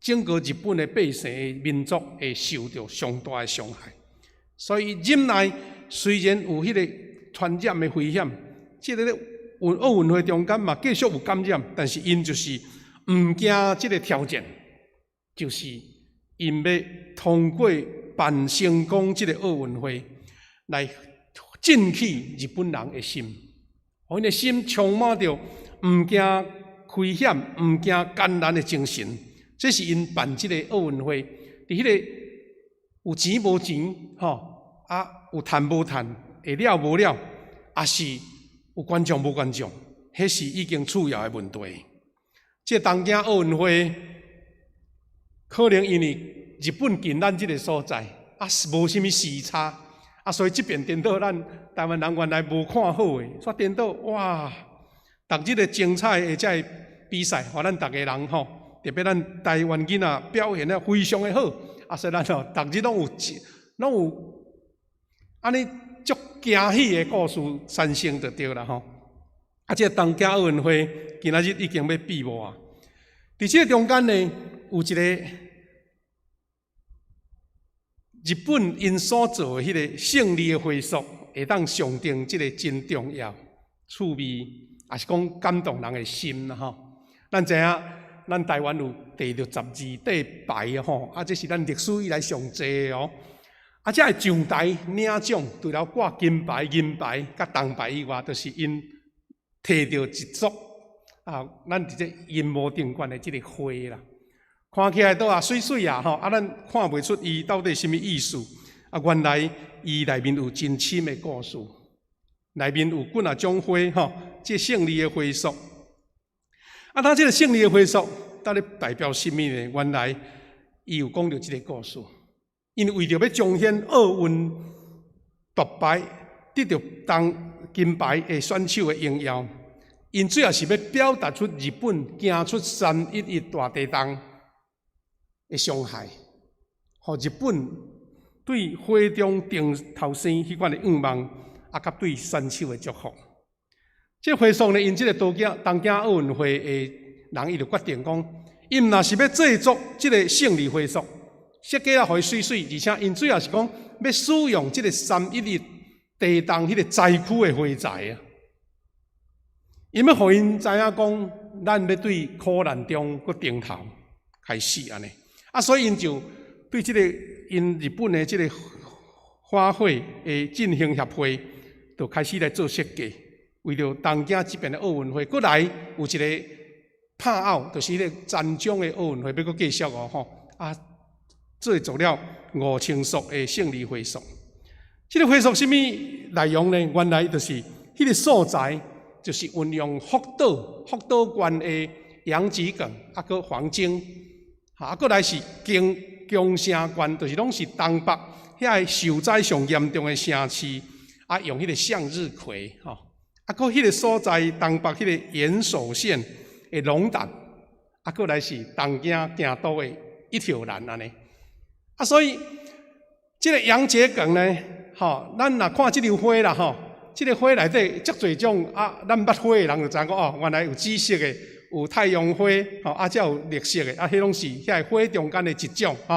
整個日本的百姓的民族會受著上大的傷害。所以忍耐，雖然有彼個傳染的危險，這个咧奧運會中間嘛繼續有感染，但是𪜶就是毋驚這个挑戰，就是𪜶欲通過辦成功這个奧運會，來振起日本人的心，予𪜶的心充滿著毋驚危險、毋驚艱難的精神。這是𪜶辦這个奧運會，佇彼个有錢無錢，吼啊有趁無趁，會了無了，抑是有觀眾無觀眾，彼是已經次要的問題。這東京奧運會可能因為日本近咱這个所在，啊無啥物時差。啊，所以這邊顛倒咱台灣人原來無看好的，煞顛倒哇！逐日的精彩的這个比賽，予咱逐个人吼，特別咱台灣囡仔表現得非常的好。啊，所以咱吼，逐日攏有按呢足驚喜的故事產生就對啦吼。啊，這個東京奧運會今仔日已經欲閉幕啊！佇這個中間呢，有一个日本𪜶所做的彼个勝利的回溯，會當象徵這个真重要、趣味，抑是講感動人的心啦吼。咱知影，咱台灣有摕著十二塊牌吼，啊，這是咱歷史以來上濟的哦。啊，這个上台領獎，除了掛金牌、銀牌佮銅牌以外，就是𪜶摕著一束啊，咱佇這熒幕頂懸的這个花啦。看起來都也媠媠啊吼，啊，咱看袂出伊到底啥物意思。啊，原來伊內面有真深的故事，內面有幾若種花吼，這勝利的花束。啊，當這个勝利的花束，到底代表啥物呢？原來伊有講著這个故事，𪜶為著欲彰顯奧運奪牌得著銅金牌的選手的榮耀，𪜶主要是欲表達出日本驚出3.11大地動的傷害，予日本對火中重頭生彼款的願望，啊，佮對選手的祝福。這花束呢，𪜶這个東京奧運會的人，伊就決定講，𪜶毋若是欲製作這个勝利花束，設計啊，予伊媠媠，而且𪜶主要是講欲使用這个三一一地動彼个災區的花材啊，𪜶欲予𪜶知影講，咱欲對苦難中閣重頭開始按呢，啊，所以𪜶就對這个𪜶日本的這个花卉的振興協會，就開始來做設計。為著東京這邊的奧運會，閣來有一个帕奧，就是彼个殘障的奧運會，欲閣繼續哦吼啊，製作了5000束的勝利花束。這个花束啥物內容呢？原來就是彼个素材，就是運用福島縣的洋桔梗，啊，閣黃精，啊，閣來是宮城縣，就是攏是東北遐个受災上嚴重的城市，啊，用彼个向日葵，吼。啊，閣彼个所在東北彼个岩手縣的龍胆，啊，閣來是東京京都的一條蘭按呢。啊，所以這个洋桔梗呢，吼，咱若看這朵花啦，吼，這个花內底足濟種啊，咱捌花的人就知影講哦，原來有紫色的，有太陽花，吼，啊，才有綠色的，啊，彼攏是遐个花中間的一種，吼。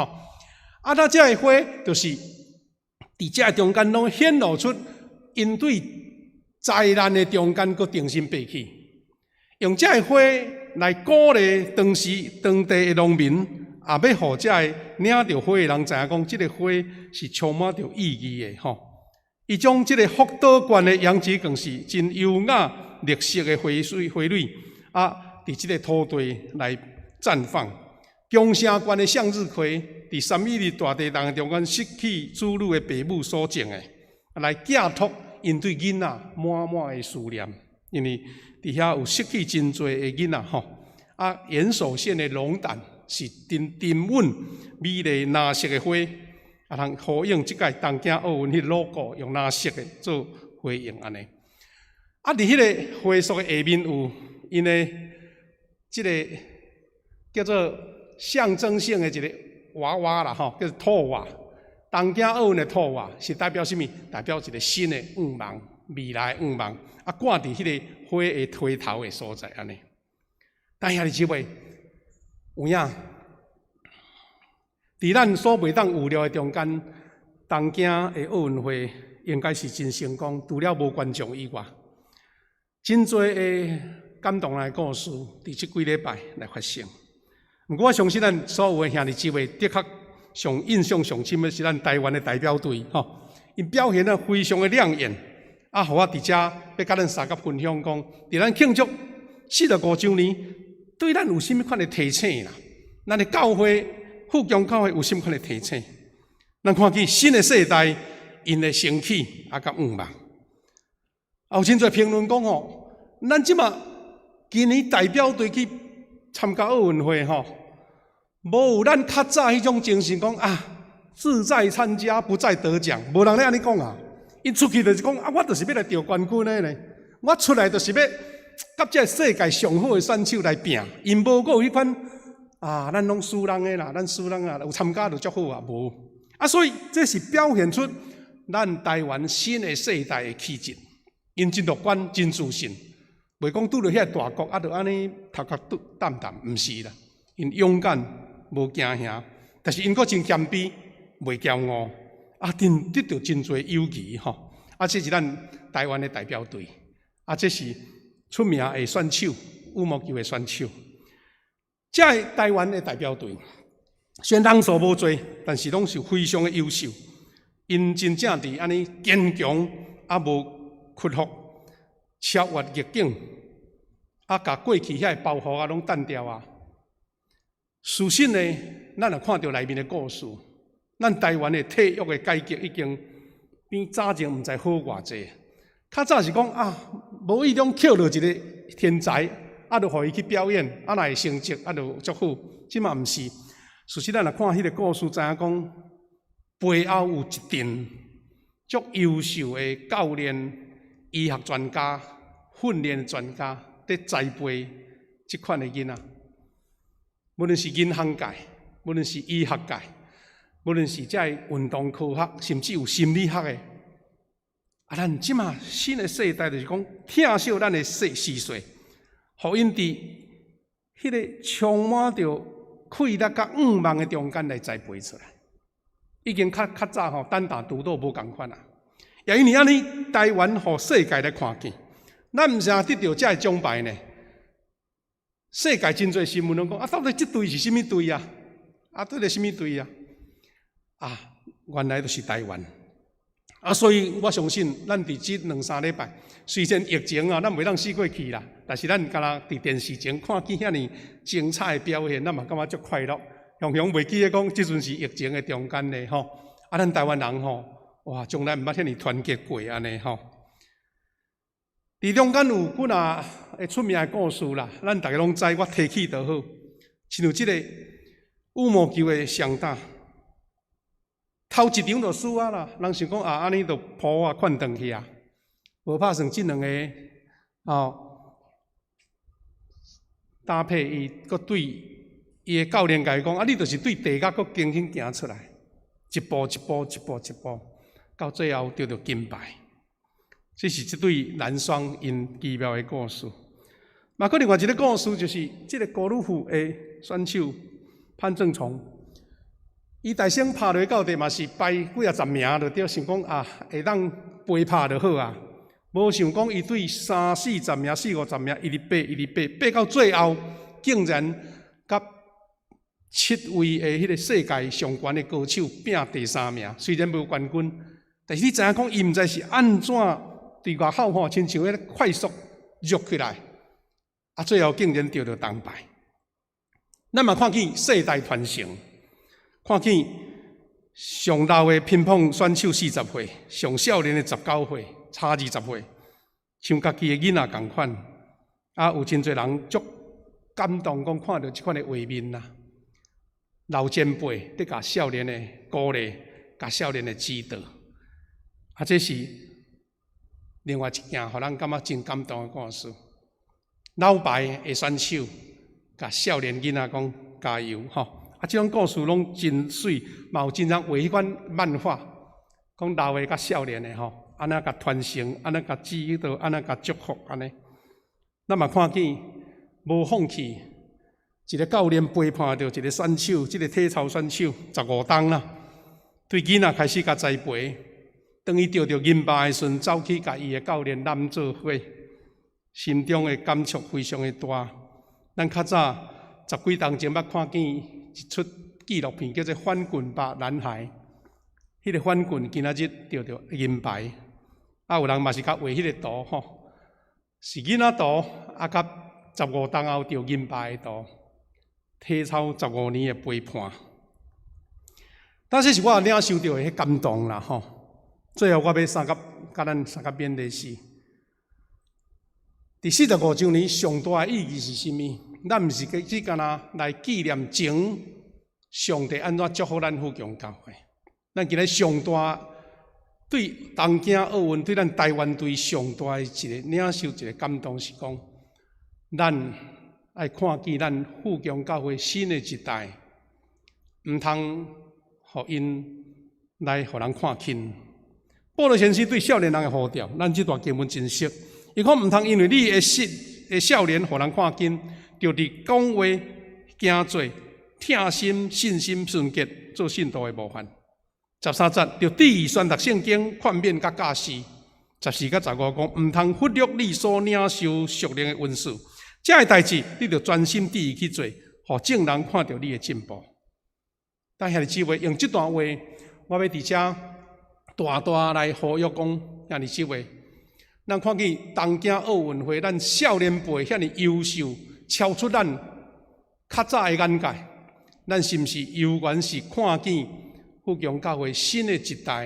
啊，那這个花就是佇這个中間攏顯露出𪜶對災難的中間，閣重新爬起，用這个花來鼓勵當時當地的農民，也欲予這个領著花的人知影講，這个花是充滿著意義的吼。伊將這个福島縣的洋桔梗是真優雅綠色的花穗花蕊，啊，佇這个土地來綻放。宮城縣的向日葵，佇3.11大地震中間失去子女的爸母所種的，來寄託𪜶對囡仔滿滿的思念，因為佇遐有失去真濟的囡仔吼。啊，岩手縣的龍膽是真沉穩美麗藍色的花，啊，通呼應這屆東京奧運彼 logo 用藍色的做回應按呢。啊，佇彼个花束的下面有𪜶的這个叫做象徵性的一个娃娃啦吼，叫做兔娃。東京奧運的兔娃是代表啥物？代表一个新的願望，未來的願望。啊，掛佇彼个花的花頭的所在按呢。但兄弟姊妹，有影，佇咱所袂當預料的中間，東京的奧運會應該是真成功，除了無觀眾以外，真濟的感動人的故事，佇這幾禮拜來發生。毋過我相信咱所有的兄弟姊妹，的確上印象上深的是咱台灣的代表隊，吼，𪜶表現得非常的亮眼，啊，予我佇遮欲佮咱相佮分享講，佇咱慶祝45週年，對咱有啥物款的提醒啦？咱的教會富強教會有啥物款的提醒？咱看見新的世代，𪜶的興起啊，佮願望。啊，有真濟評論講吼，咱這馬今年代表隊去參加奧運會吼，無有咱較早彼種精神，講啊，志在參加，不在得獎，無人咧按呢講啊。𪜶出去就是講啊，我就是欲來得冠軍的呢，我出來就是欲佮這个世界上好的選手來拼。𪜶無閣有彼款啊，咱攏輸人的啦，咱輸人啊，有參加就足好啊，無。啊，所以這是表現出咱台灣新的世代的氣質，𪜶真樂觀，真自信，袂講拄著遐大國啊，就按呢頭殼拄淡淡，毋是啦，𪜶勇敢，無驚嚇，但是𪜶閣真謙卑，袂驕傲，啊，真得著真濟友誼吼。啊，這是咱台灣的代表隊，啊，這是出名的選手，羽毛球的選手。這个台灣的代表隊，雖然人數無濟，但是攏是非常的優秀。𪜶真正佇按呢堅強，啊無屈服，超越逆境，啊，共過去遐个包袱啊攏擲掉啊。事實呢，咱若看著內面的故事，咱台灣的體育的改革已經比早前毋知好偌濟。較早是講啊，無意中抾著一个天才，啊，就予伊去表演，啊，若會成績，啊，就足好。這嘛毋是，事實咱若看彼个故事，知影講背後有一陣足優秀的教練、醫學專家、訓練專家佇栽培這款的囡仔。無論是銀行界，無論是醫學界，無論是這个運動科學，甚至有心理學的。啊，咱這馬新的世代就是講，疼惜咱的細時歲，予𪜶佇彼个充滿著氣力佮向望的中間來栽培出來。已經較較早吼，單打獨鬥無仝款啊。也因為按呢，台灣予世界來看見，咱毋是得著這个獎牌呢。世界真濟新聞攏講啊，到底這隊是啥物隊啊？啊，到底啥物隊啊？啊，原來就是台灣。啊，所以我相信，咱佇這兩三禮拜，雖然疫情啊，咱袂當四界去啦，但是咱敢若佇電視前看見遐爾精彩的表現，咱嘛感覺足快樂。雄雄袂記得講，這陣是疫情的中間咧吼。啊，咱台灣人吼，哇，從來毋捌遐爾團結過按呢吼。佇中間有幾若个出名的故事啦，咱逐家攏知，我提起就好。親像這个羽毛球的雙打，頭一場就輸啊啦，人想講啊，按呢就鋪啊，款轉去啊，無拍算這兩个哦搭配，伊閣對伊的教練共伊講啊，你就是對地獄閣重新行出來，一步一步，一步一步，到最後得著金牌。這是這對男雙𪜶奇妙的故事。嘛，閣另外一个故事，就是這个高爾夫的選手潘政琮，伊大先拍落到底嘛是排幾仔十名就對，想講啊，會當陪拍就好啊。無想講伊對三四十名、四五十名，一直爬，一直爬，爬到最後，竟然佮七位的彼个世界上懸的高手拼第三名。雖然無冠軍，但是你知影講，伊毋知是按怎佇外口吼，親像彼个快速躍起來，啊，最後竟然得著銅牌。咱嘛看見世代傳承，看見上老的乒乓選手40歲，上少年的19歲，差20歲，像家己的囡仔仝款，啊，有真濟人足感動，講看著這款的畫面啦，老前輩佇共少年的鼓勵，共少年的指導，啊，這是另外一件予咱感覺真感動的故事。老牌的選手共少年囡仔講加油吼！啊，這種故事攏真媠，嘛有真人畫彼款漫畫，講老的佮少年的吼，按怎共傳承，按怎共指導，按怎共祝福按呢。咱嘛看見無放棄，一个教練陪伴著一个選手，這个體操選手15冬啦，對囡仔開始共栽培。當伊得著銀牌的時陣，走去共伊的教練攬做伙，心中的感觸非常的大。咱較早十幾冬前捌看見一齣紀錄片，叫做《翻滾吧，男孩》。彼个翻滾今仔日得著銀牌，啊，有人嘛是共畫彼个圖吼，是囡仔圖，啊，佮15冬後得銀牌的圖，體操十五年的陪伴。但是是我領受著的彼感動啦吼。最後我欲相佮佮咱相佮勉勵是，佇45週年上大的意義是啥物？咱毋是只干焦來紀念前上帝按怎祝福咱富強教會。咱今日上大對東京奧運對咱台灣隊上大的一个領受一个感動是講，咱愛看見咱富強教會新的一代，毋通予𪜶來予人看輕。保羅先生對少年人的呼召，咱這段經文真熟。伊講毋通因為你的少的少年予人看輕，就佇講話、行做、疼心、信心、純潔，做信徒的模範。13節，著注意宣讀聖經、勸勉佮教示。14佮15講，毋通忽略你所領受屬靈的恩賜。這个代誌，你著專心致意去做，予眾人看著你的進步。但兄弟姊妹用這段話，我欲佇遮大大來呼籲講，兄弟姊妹，咱看見東京奧運會，咱少年輩遐爾優秀，超出咱較早的眼界。咱是毋是猶原是看見富強教會新的一代，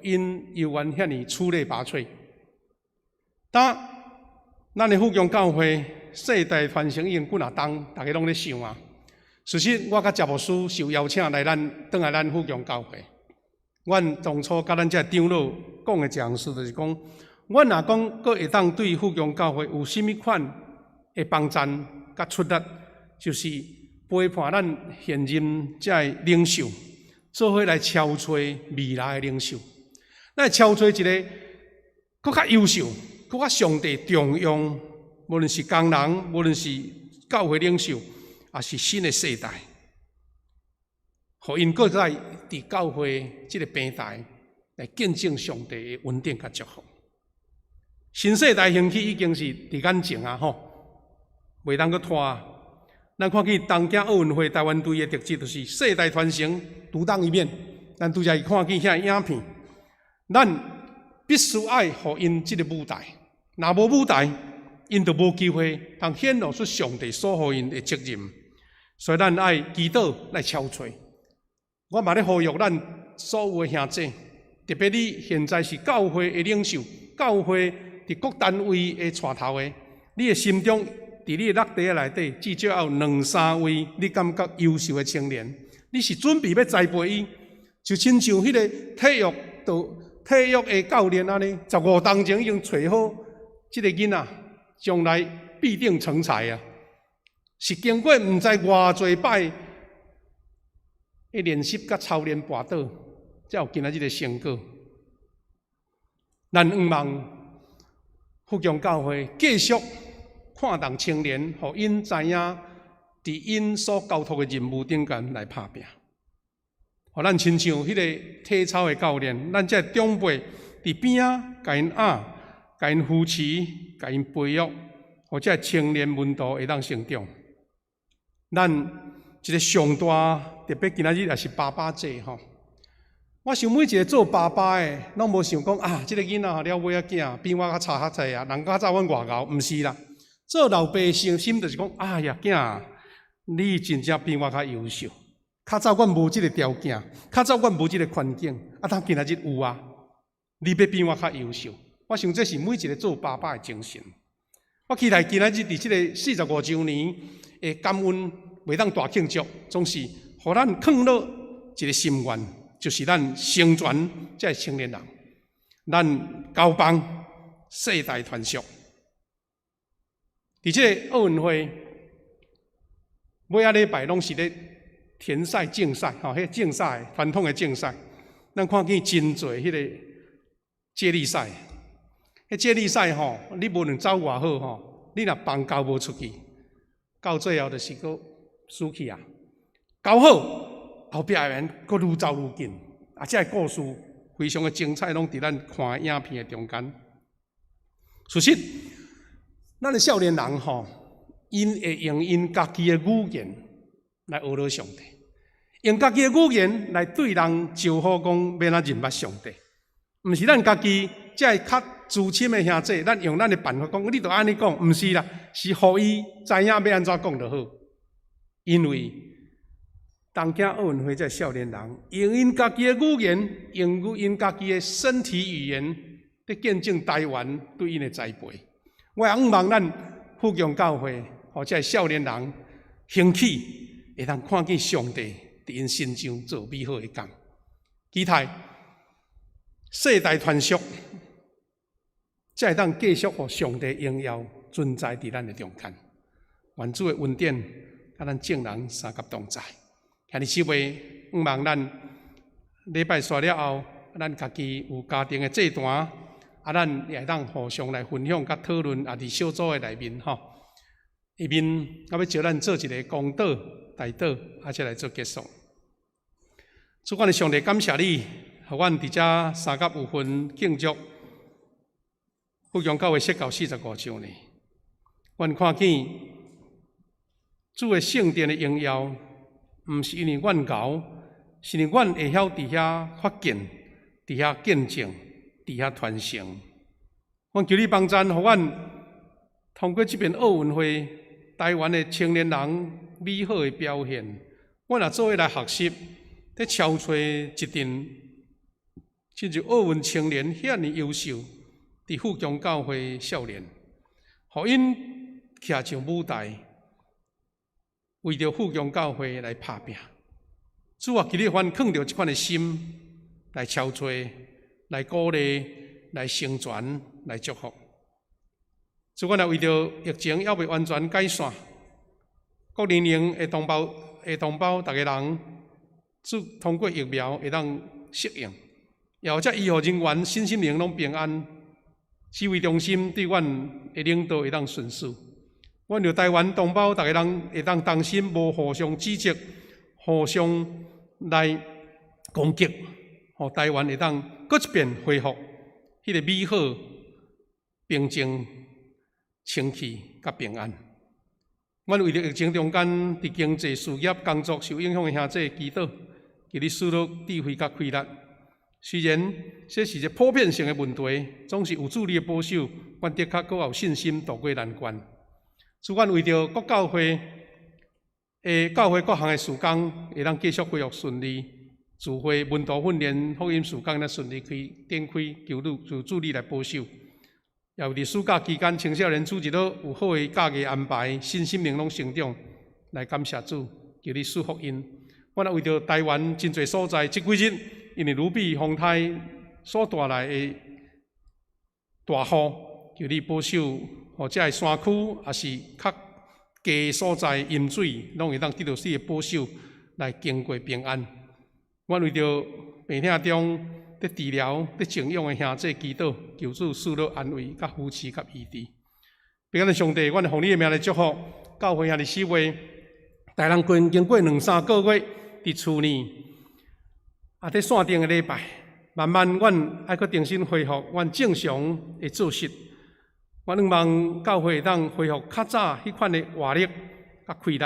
予𪜶猶原遐爾出類拔萃？當咱的富強教會世代傳承已經幾若冬，逐家攏咧想啊。事實，我佮謝牧師受邀請來咱轉來咱富強教會。阮當初佮咱這長老講的一項事，就是講，阮若講閣會當對富強教會有啥物款的幫贊佮出力，就是陪伴咱現任這个領袖，做伙來超揣未來的領袖。咱超揣一个閣較優秀、閣較上帝重用，無論是工人，無論是教會領袖，也是新的世代，予𪜶閣再佇教會這个平台來見證上帝的恩典佮祝福。新世代興起已經是佇眼前啊！吼，袂當閣拖。咱看見東京奧運會台灣隊的特質，就是世代傳承，獨當一面。咱拄才去看見遐影片，咱必須愛予𪜶這个舞台，若無舞台，𪜶就無機會通顯露出上帝所予𪜶的責任。所以咱愛祈禱來超揣。我嘛咧呼籲咱所有的兄弟，特別你現在是教會的領袖，教會佇各單位的帶頭的，你的心中，佇你的落地內底，至少要有兩三位你感覺優秀的青年，你是準備欲栽培伊，就親像彼個體育導體育的教練按呢，15冬前已經揣好這個囡仔，將來必定成才啊！是經過毋知偌濟擺的練習佮操練跋倒，才有今仔日的成果。咱向望富強教會繼續看重青年，予𪜶知影，佇𪜶所交託的任務頂懸來拍拚。予咱親像彼个體操的教練，咱這長輩佇邊仔共𪜶壓、共𪜶扶持、共𪜶培育，予這青年門徒會當成長。咱一个上大，特別今仔日也是爸爸節吼。我想每一个做爸爸的，攏無想講啊，這个囡仔了尾仔囝比我較差較濟啊，人較早阮偌𠢕，毋是啦。做老爸的心就是講，哎呀，囝，你真正比我較優秀。較早阮無這个條件，較早阮無這个環境，啊，但今仔日有啊。你欲比我較優秀，我想這是每一个做爸爸的精神。我期待今仔日佇這个45週年的感恩，袂當大慶祝，總是予咱囥落一个心願，就是咱成全這个青年人，咱交棒世代傳承。佇這个奧運會，尾仔禮拜攏是咧田賽、徑賽，吼，彼個競賽傳統的競賽，咱看見真濟彼个接力賽。彼接力賽吼，你無論走偌好吼，你若棒交無出去，到最後就是閣輸去啊。交好，後壁的人閣愈走愈緊。啊，這个故事非常的精彩，攏佇咱看影片的中間。事實，咱的少年人吼，𪜶會用𪜶家己的語言來學了上帝，用家己的語言來對人招呼講欲按怎認捌上帝，毋是咱家己這个較資深的兄弟，咱用咱的辦法講，你著按呢講，毋是啦，是予伊知影欲按怎講就好。因為東京奧運會這少年人用𪜶家己的語言，用𪜶家己的身體語言，佇見證台灣對𪜶的栽培。我也向望咱富強教會，予這少年人興起，會當看見上帝佇𪜶身上做美好的工。期待世代傳承，才會當繼續予上帝榮耀存在佇咱的中間。願主的恩典，佮咱眾人相佮同在。兄弟姊妹，向望咱禮拜煞了後，咱家己有家庭的祭壇，啊，咱也會當互相來分享佮討論，也佇小組的內面吼。下面我欲招咱做一个公禱、代禱，啊，才來做結束。主阮的上帝，感謝你，予阮佇遮三甲有份慶祝富強教會設教45週年。阮看見主的聖殿的榮耀，毋是因為阮𠢕，是因為阮會曉佇遐發現、佇遐見證、佇遐傳承。阮求你幫贊，予阮通過這遍奧運會，台灣的青年人美好的表現，阮也做伙來學習，佇超揣一陣，親像奧運青年遐爾優秀，佇富強教會少年，予𪜶徛上舞台，為著富強教會來拍拚。主啊，求你予阮囥著這款的心來超揣、來鼓勵、來成全、來祝福。主，阮也為著疫情猶未完全解散，各年齡的同胞，逐个人，主通過疫苗會當適應，也或者醫護人員身心靈攏平安，指揮中心對阮的領導會當順遂。阮著台灣同胞，逐个人會當同心，無互相指責，互相來攻擊，予台灣會當閣一遍恢復彼个美好、平靜、清氣佮平安。阮為著疫情中間，佇經濟、事業、工作受影響的兄弟祈禱，求你賜予智慧佮氣力。雖然這是一個普遍性的問題，總是有主你的保守，阮的確閣有信心渡過難關。主，阮為著各教會的教會各項的事工，會當繼續恢復順利，聚會、門徒訓練、福音事工，順利開展開，求主求主你來保守。也有佇暑假期間，青少年主日都有好的教藝安排，身心靈攏成長，來感謝主，求你賜福𪜶。阮也為著台灣真濟所在，這幾日因為盧比風颱所帶來的大雨，求你保守，予這个山區，抑是較低所在淹水，攏會當得到你的保守，來經過平安。阮為著病痛中佇治療、佇靜養的兄弟祈禱，求主賜予安慰、佮扶持、佮醫治。平安的上帝，阮奉你的名來祝福教會兄弟姊妹，大人經經過兩三個月佇厝裡，啊，佇線頂的禮拜，慢慢阮愛閣重新恢復阮正常的作息。阮向望教會會當恢復較早彼款的活力佮氣力，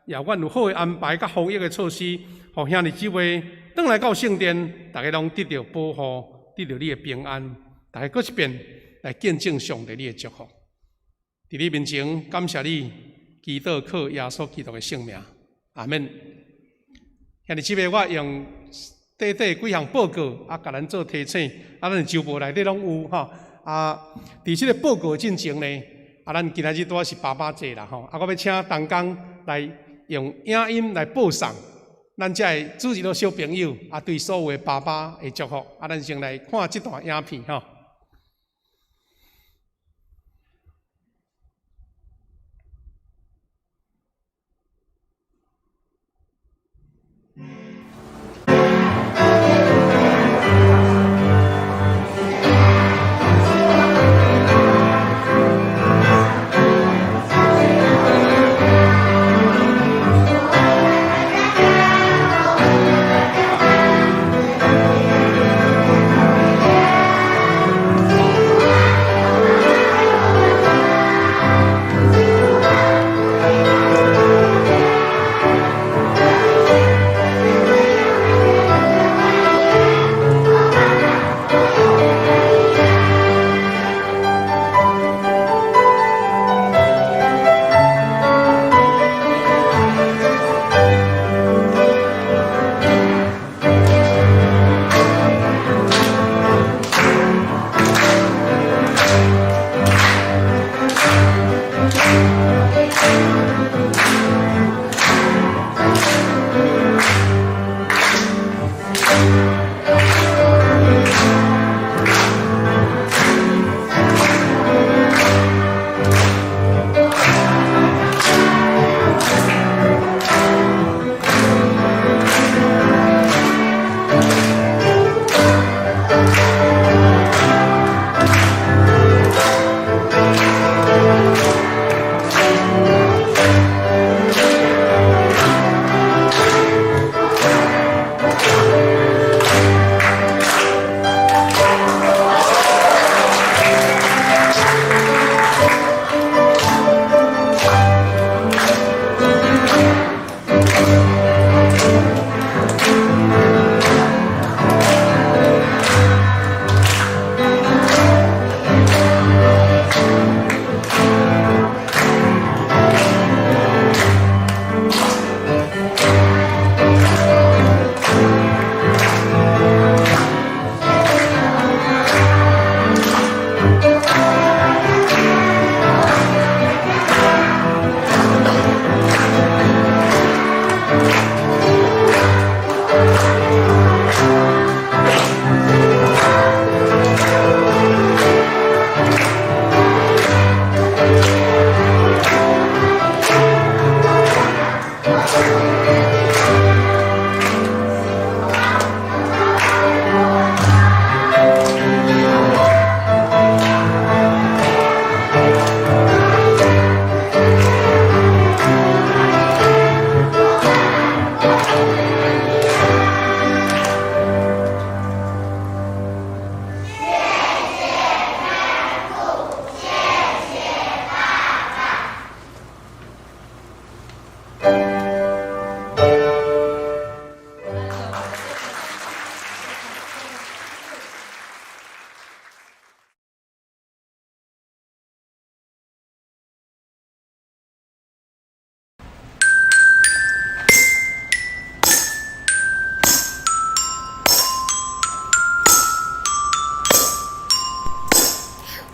也阮有好的安排佮防疫的措施，予兄弟姊妹轉來到聖殿，逐家攏得著保護，得著你的平安，逐家閣一遍來見證上帝你的祝福。佇你面前感謝你，祈禱靠耶穌基督的聖名，阿們。兄弟姊妹，我用短短幾項報告啊，共咱做提醒，啊，咱週報內底攏有吼。啊，佇這個報告進前呢，啊，咱今仔日拄仔是爸爸節啦吼，啊，我欲請同工來用影音來播送咱遮的主日學小朋友啊，對所有的爸爸的祝福。啊，咱先來看這段影片吼。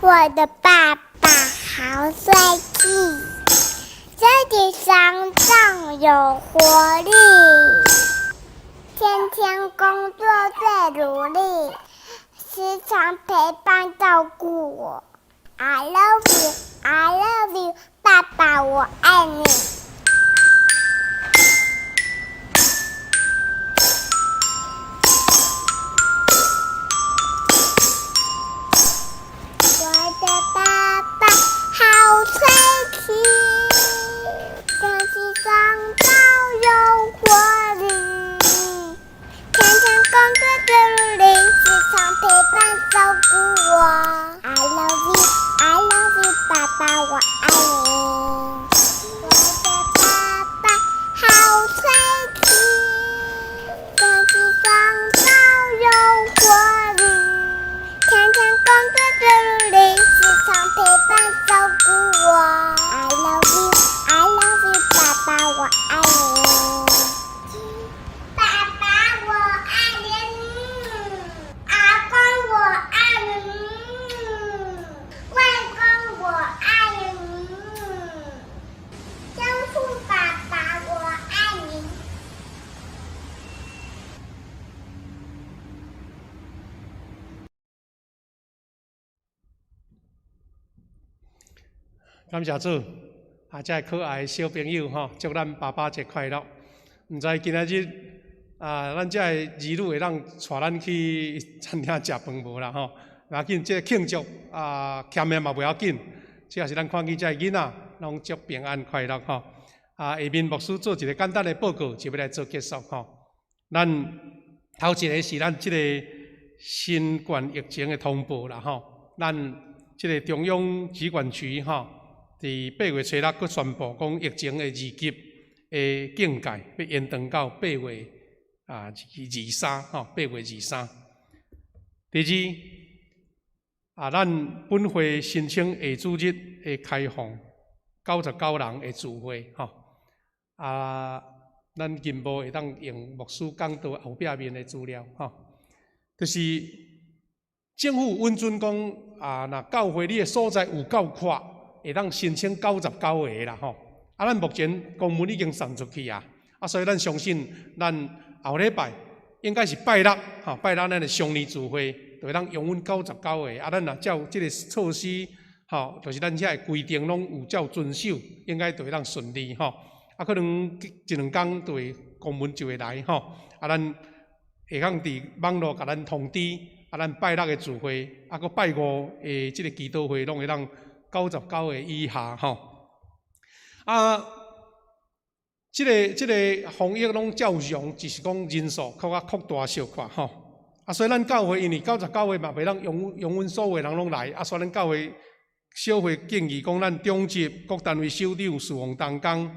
我的爸爸好帥氣，身體強壯有活力，天天工作最努力，時常陪伴照顧我。I love you, I love you，爸爸我愛你。我的爸爸好帥氣，身體強壯有活力，天天工作最努力，時常陪伴照顧我。I love you, I love you，爸爸我愛你。我的爸爸好帥氣，身體強壯有活力，天天工作最努力，時常陪伴照顧我。I love you, I love you，爸爸我愛你。爸爸我愛你，阿公我愛你，外公我愛你，曾父爸爸我愛你。感謝主，啊，這个可愛的小朋友吼，祝咱爸爸節快樂。毋知今仔日啊，咱這个兒女會當帶咱去餐廳食飯無啦吼？無要緊，這個慶祝啊，欠的嘛袂要緊，主要是咱看見這个囡仔攏足平安快樂吼。啊，下面牧師做一個簡單的報告，就欲來做結束吼。咱頭一個是咱這個新冠疫情的通報啦吼。咱這個中央疾管局吼，佇8月初六閣宣布講疫情的二級的警戒欲延長到8月23吼，8月23。第二，啊，咱本會申請下主日的開放99人的聚會吼，啊，咱銀幕會當用牧師講道後壁面的資料吼，就是政府允准講啊，若教會你的所在有夠闊，會當申請99個啦吼。啊，咱目前公文已經送出去啊，啊，所以咱相信咱後禮拜應該是拜六吼，拜六咱的雙年聚會就會當容阮99個。啊，咱若照這个措施吼，就是咱遮的規定攏有照遵守，應該就會當順利吼。啊，可能一兩工就會公文就會來吼。啊，咱會當佇網路共咱通知，啊，咱拜六的聚會，啊，閣拜五的這个祈禱會，攏會當99個以下吼。啊，這个防疫攏照常，只是講人數較較擴大小可吼。啊，所以咱教會因為99個嘛，袂當容容阮所有人攏來，啊，所以咱教會小會建議講，咱中級各單位首長事奉同工，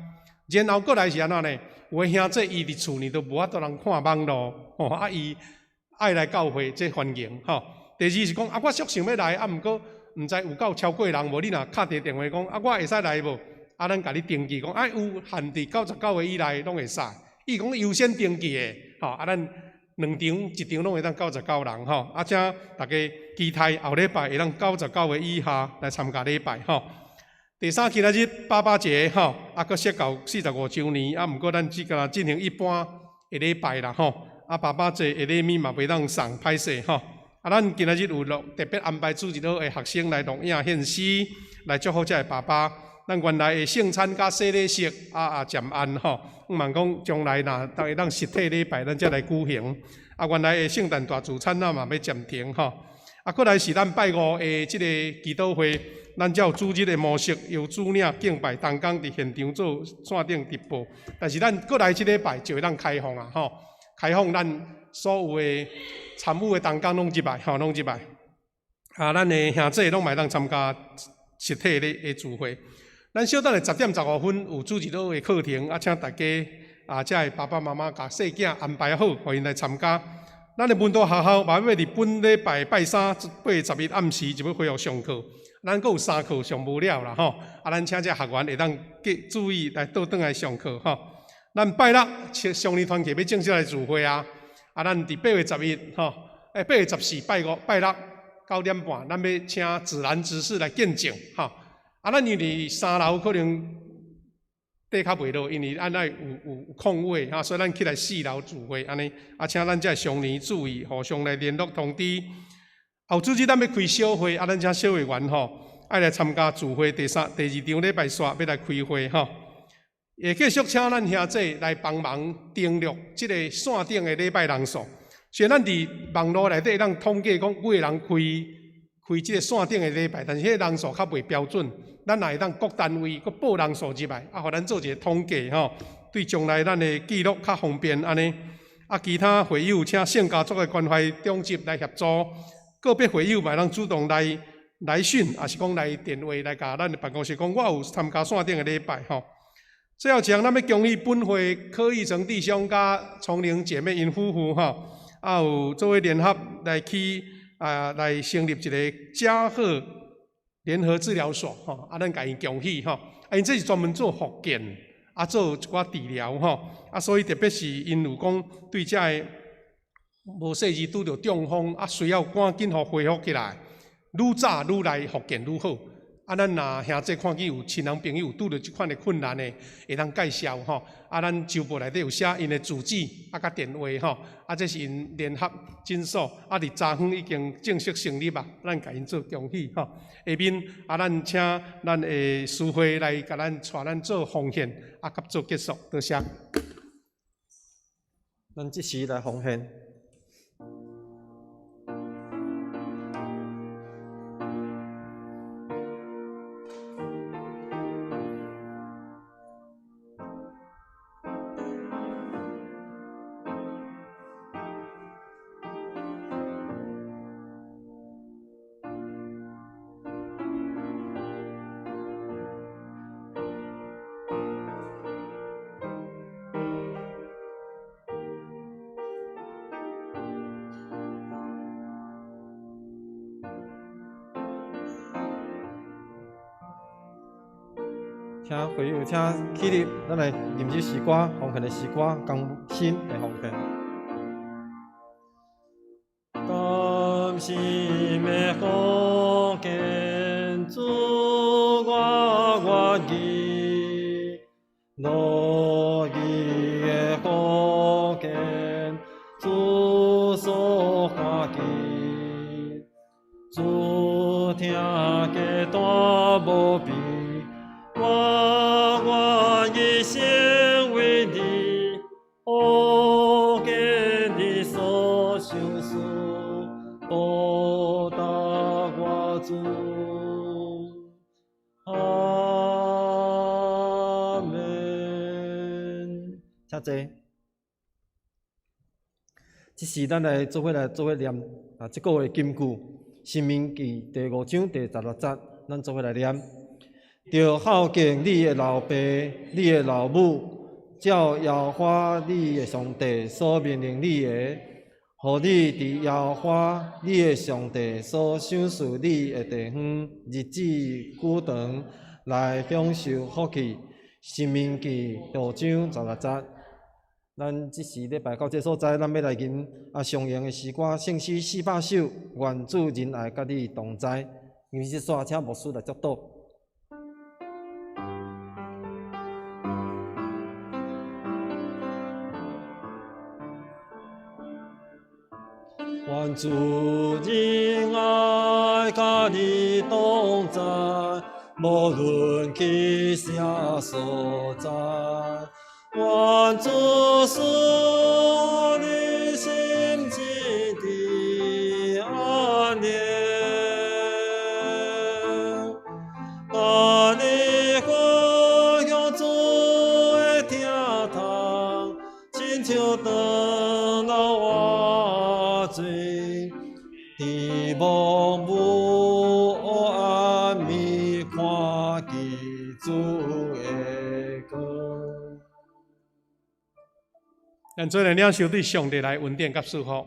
然後閣來是按怎呢？有的兄弟伊佇厝呢都無法度通看網路，吼，啊，伊愛來教會，這歡迎吼。第二是講，啊，我足想欲來，啊，毋過毋知有夠超過人無？你若敲一个電話講，啊，我會使來無？啊，咱共你登記講，啊，有限佇99個以內攏會使。伊講優先登記的，吼，啊，咱兩場一場攏會當99人吼。啊，請大家期待後禮拜會當99個以下來參加禮拜吼。第三，今仔日爸爸節吼，啊，閣釋教45週年，啊，毋過咱只敢進行一般的禮拜啦吼。啊，爸爸節的禮物嘛袂當送，歹勢吼。啊，咱今仔日有錄特別安排主日學的學生來錄影獻詩，來祝福這个爸爸。咱原來的聖餐佮洗禮式啊啊暫按吼，向望講將來若會當實體禮拜，咱才來舉行。啊，原來的聖誕大聚餐啊嘛欲暫停吼。啊，閣來是咱拜五的這个祈禱會，咱照主日的模式，由主領敬拜同工佇現場做線頂直播。但是咱閣來這禮拜就會當開放啊吼，開放咱所有的參與的同工攏入來吼，攏入來。啊，咱的兄弟攏嘛會當參加實體的的聚會。咱小等下10點15分有主日學的課程，啊，請大家啊，遮的爸爸媽媽共細囝安排好，予𪜶來參加。咱的門徒學校嘛欲佇本禮拜拜三8月11暗時就欲恢復上課，咱閣有三課上無了啦吼。啊，咱請這學員會當記注意來倒轉來上課吼。咱拜六少年團契欲正式來聚會啊。啊，咱佇8月11吼，8月14拜五拜六。9點半，咱欲請子蘭執事來見證，吼。啊，咱因為三樓可能地較袂落，因為咱愛有空位，哈，所以咱起來四樓聚會按呢。啊，請咱遮常年注意，互相來聯絡通知。後主日咱欲開小會，啊，咱請小會員吼，愛來參加聚會。第三、第二場禮拜煞欲來開會吼。會繼續請咱兄弟來幫忙登錄這个線頂的禮拜人數。雖然咱佇網路內底會當統計講幾个人開開這个線頂的禮拜，但是彼个人數較袂標準。咱也會當各單位閣報人數入來，啊，予咱做一个統計吼，對將來咱的記錄較方便按呢。啊，其他會友請聖家族的關懷長執來協助，個別會友嘛會當主動來來訊，抑是講來電話來共咱的辦公室講，我有參加線頂的禮拜吼。最後一項，咱欲恭喜本會柯義成弟兄佮崇玲姐妹𪜶夫婦吼，啊有做伙聯合來去啊來成立一个嘉禾聯合治療所吼，啊咱共𪜶恭喜吼，啊𪜶這是專門做復健，啊做一寡治療吼，啊所以特別是𪜶有講對這个無細膩拄著中風，啊需要趕緊予恢復起來，愈早愈來復健愈好。啊，咱若兄弟看見有親人朋友有拄著這款的困難的，會當介紹吼。啊，咱週報內底有寫𪜶的住址，啊，佮電話吼。啊，這是𪜶聯合診所，啊，佇昨昏已經正式成立啊，咱共𪜶做恭喜吼。下面啊，咱請咱的司會來共咱帶咱做奉獻，啊，佮做結束，多謝。咱這時來奉獻。請會友，請起立，咱來吟這詩歌，奉獻的詩歌，甘心的奉獻。甘心的奉獻，主我願意，樂意的奉獻，主所歡喜，主疼嘅大無比，我願一生為你，奉獻你所賞賜，報答我主。阿們。請坐。這時咱來做伙來做伙念啊，這個月金句，申命記第五章第十六節，咱做伙來念。著孝敬你的老爸、你的老母，照耶和華你的上帝所命令你的，予你佇耶和華你的上帝所賞賜你的地方，日子久長，來享受福氣。申命記五章十六節。咱這時禮拜到這所在，咱欲來吟啊常用的詩歌，聖詩四百首，願主仁愛佮你同在。吟這煞，請牧師來祝禱。願主仁愛佮你同在，無論去啥所在。願主賜你心之的安寧，願你分享主的疼痛，親像長老活水，佇茫無暗暝看見主的光。咱做來領受對上帝來恩典佮祝福。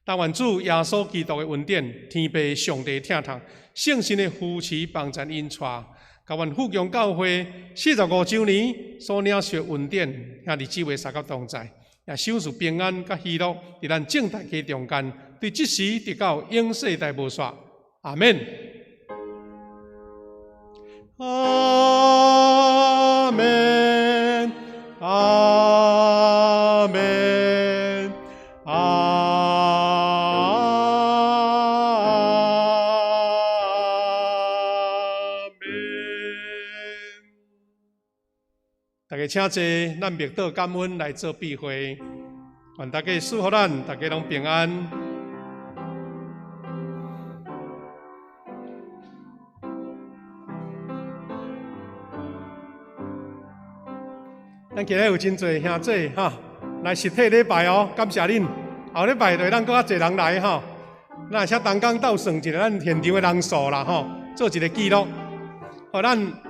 但願主耶穌基督的恩典、天父上帝疼痛、聖神的扶持幫贊引帶，共阮富強教會45週年所領受的恩典，兄弟姊妹相佮同在，也賞賜平安佮喜樂，佇咱眾大家中間，對這時直到永世代無煞。阿們。阿們，阿們，阿們。大家請坐，咱默禱感恩來做閉會。願大家賜福咱，大家攏平安。咱今日有真濟兄弟哈，來實體禮拜哦，感謝恁。後禮拜就會當閣較濟人來吼。咱會使同工鬥算一下咱現場的人數啦吼，做一個記錄。予咱。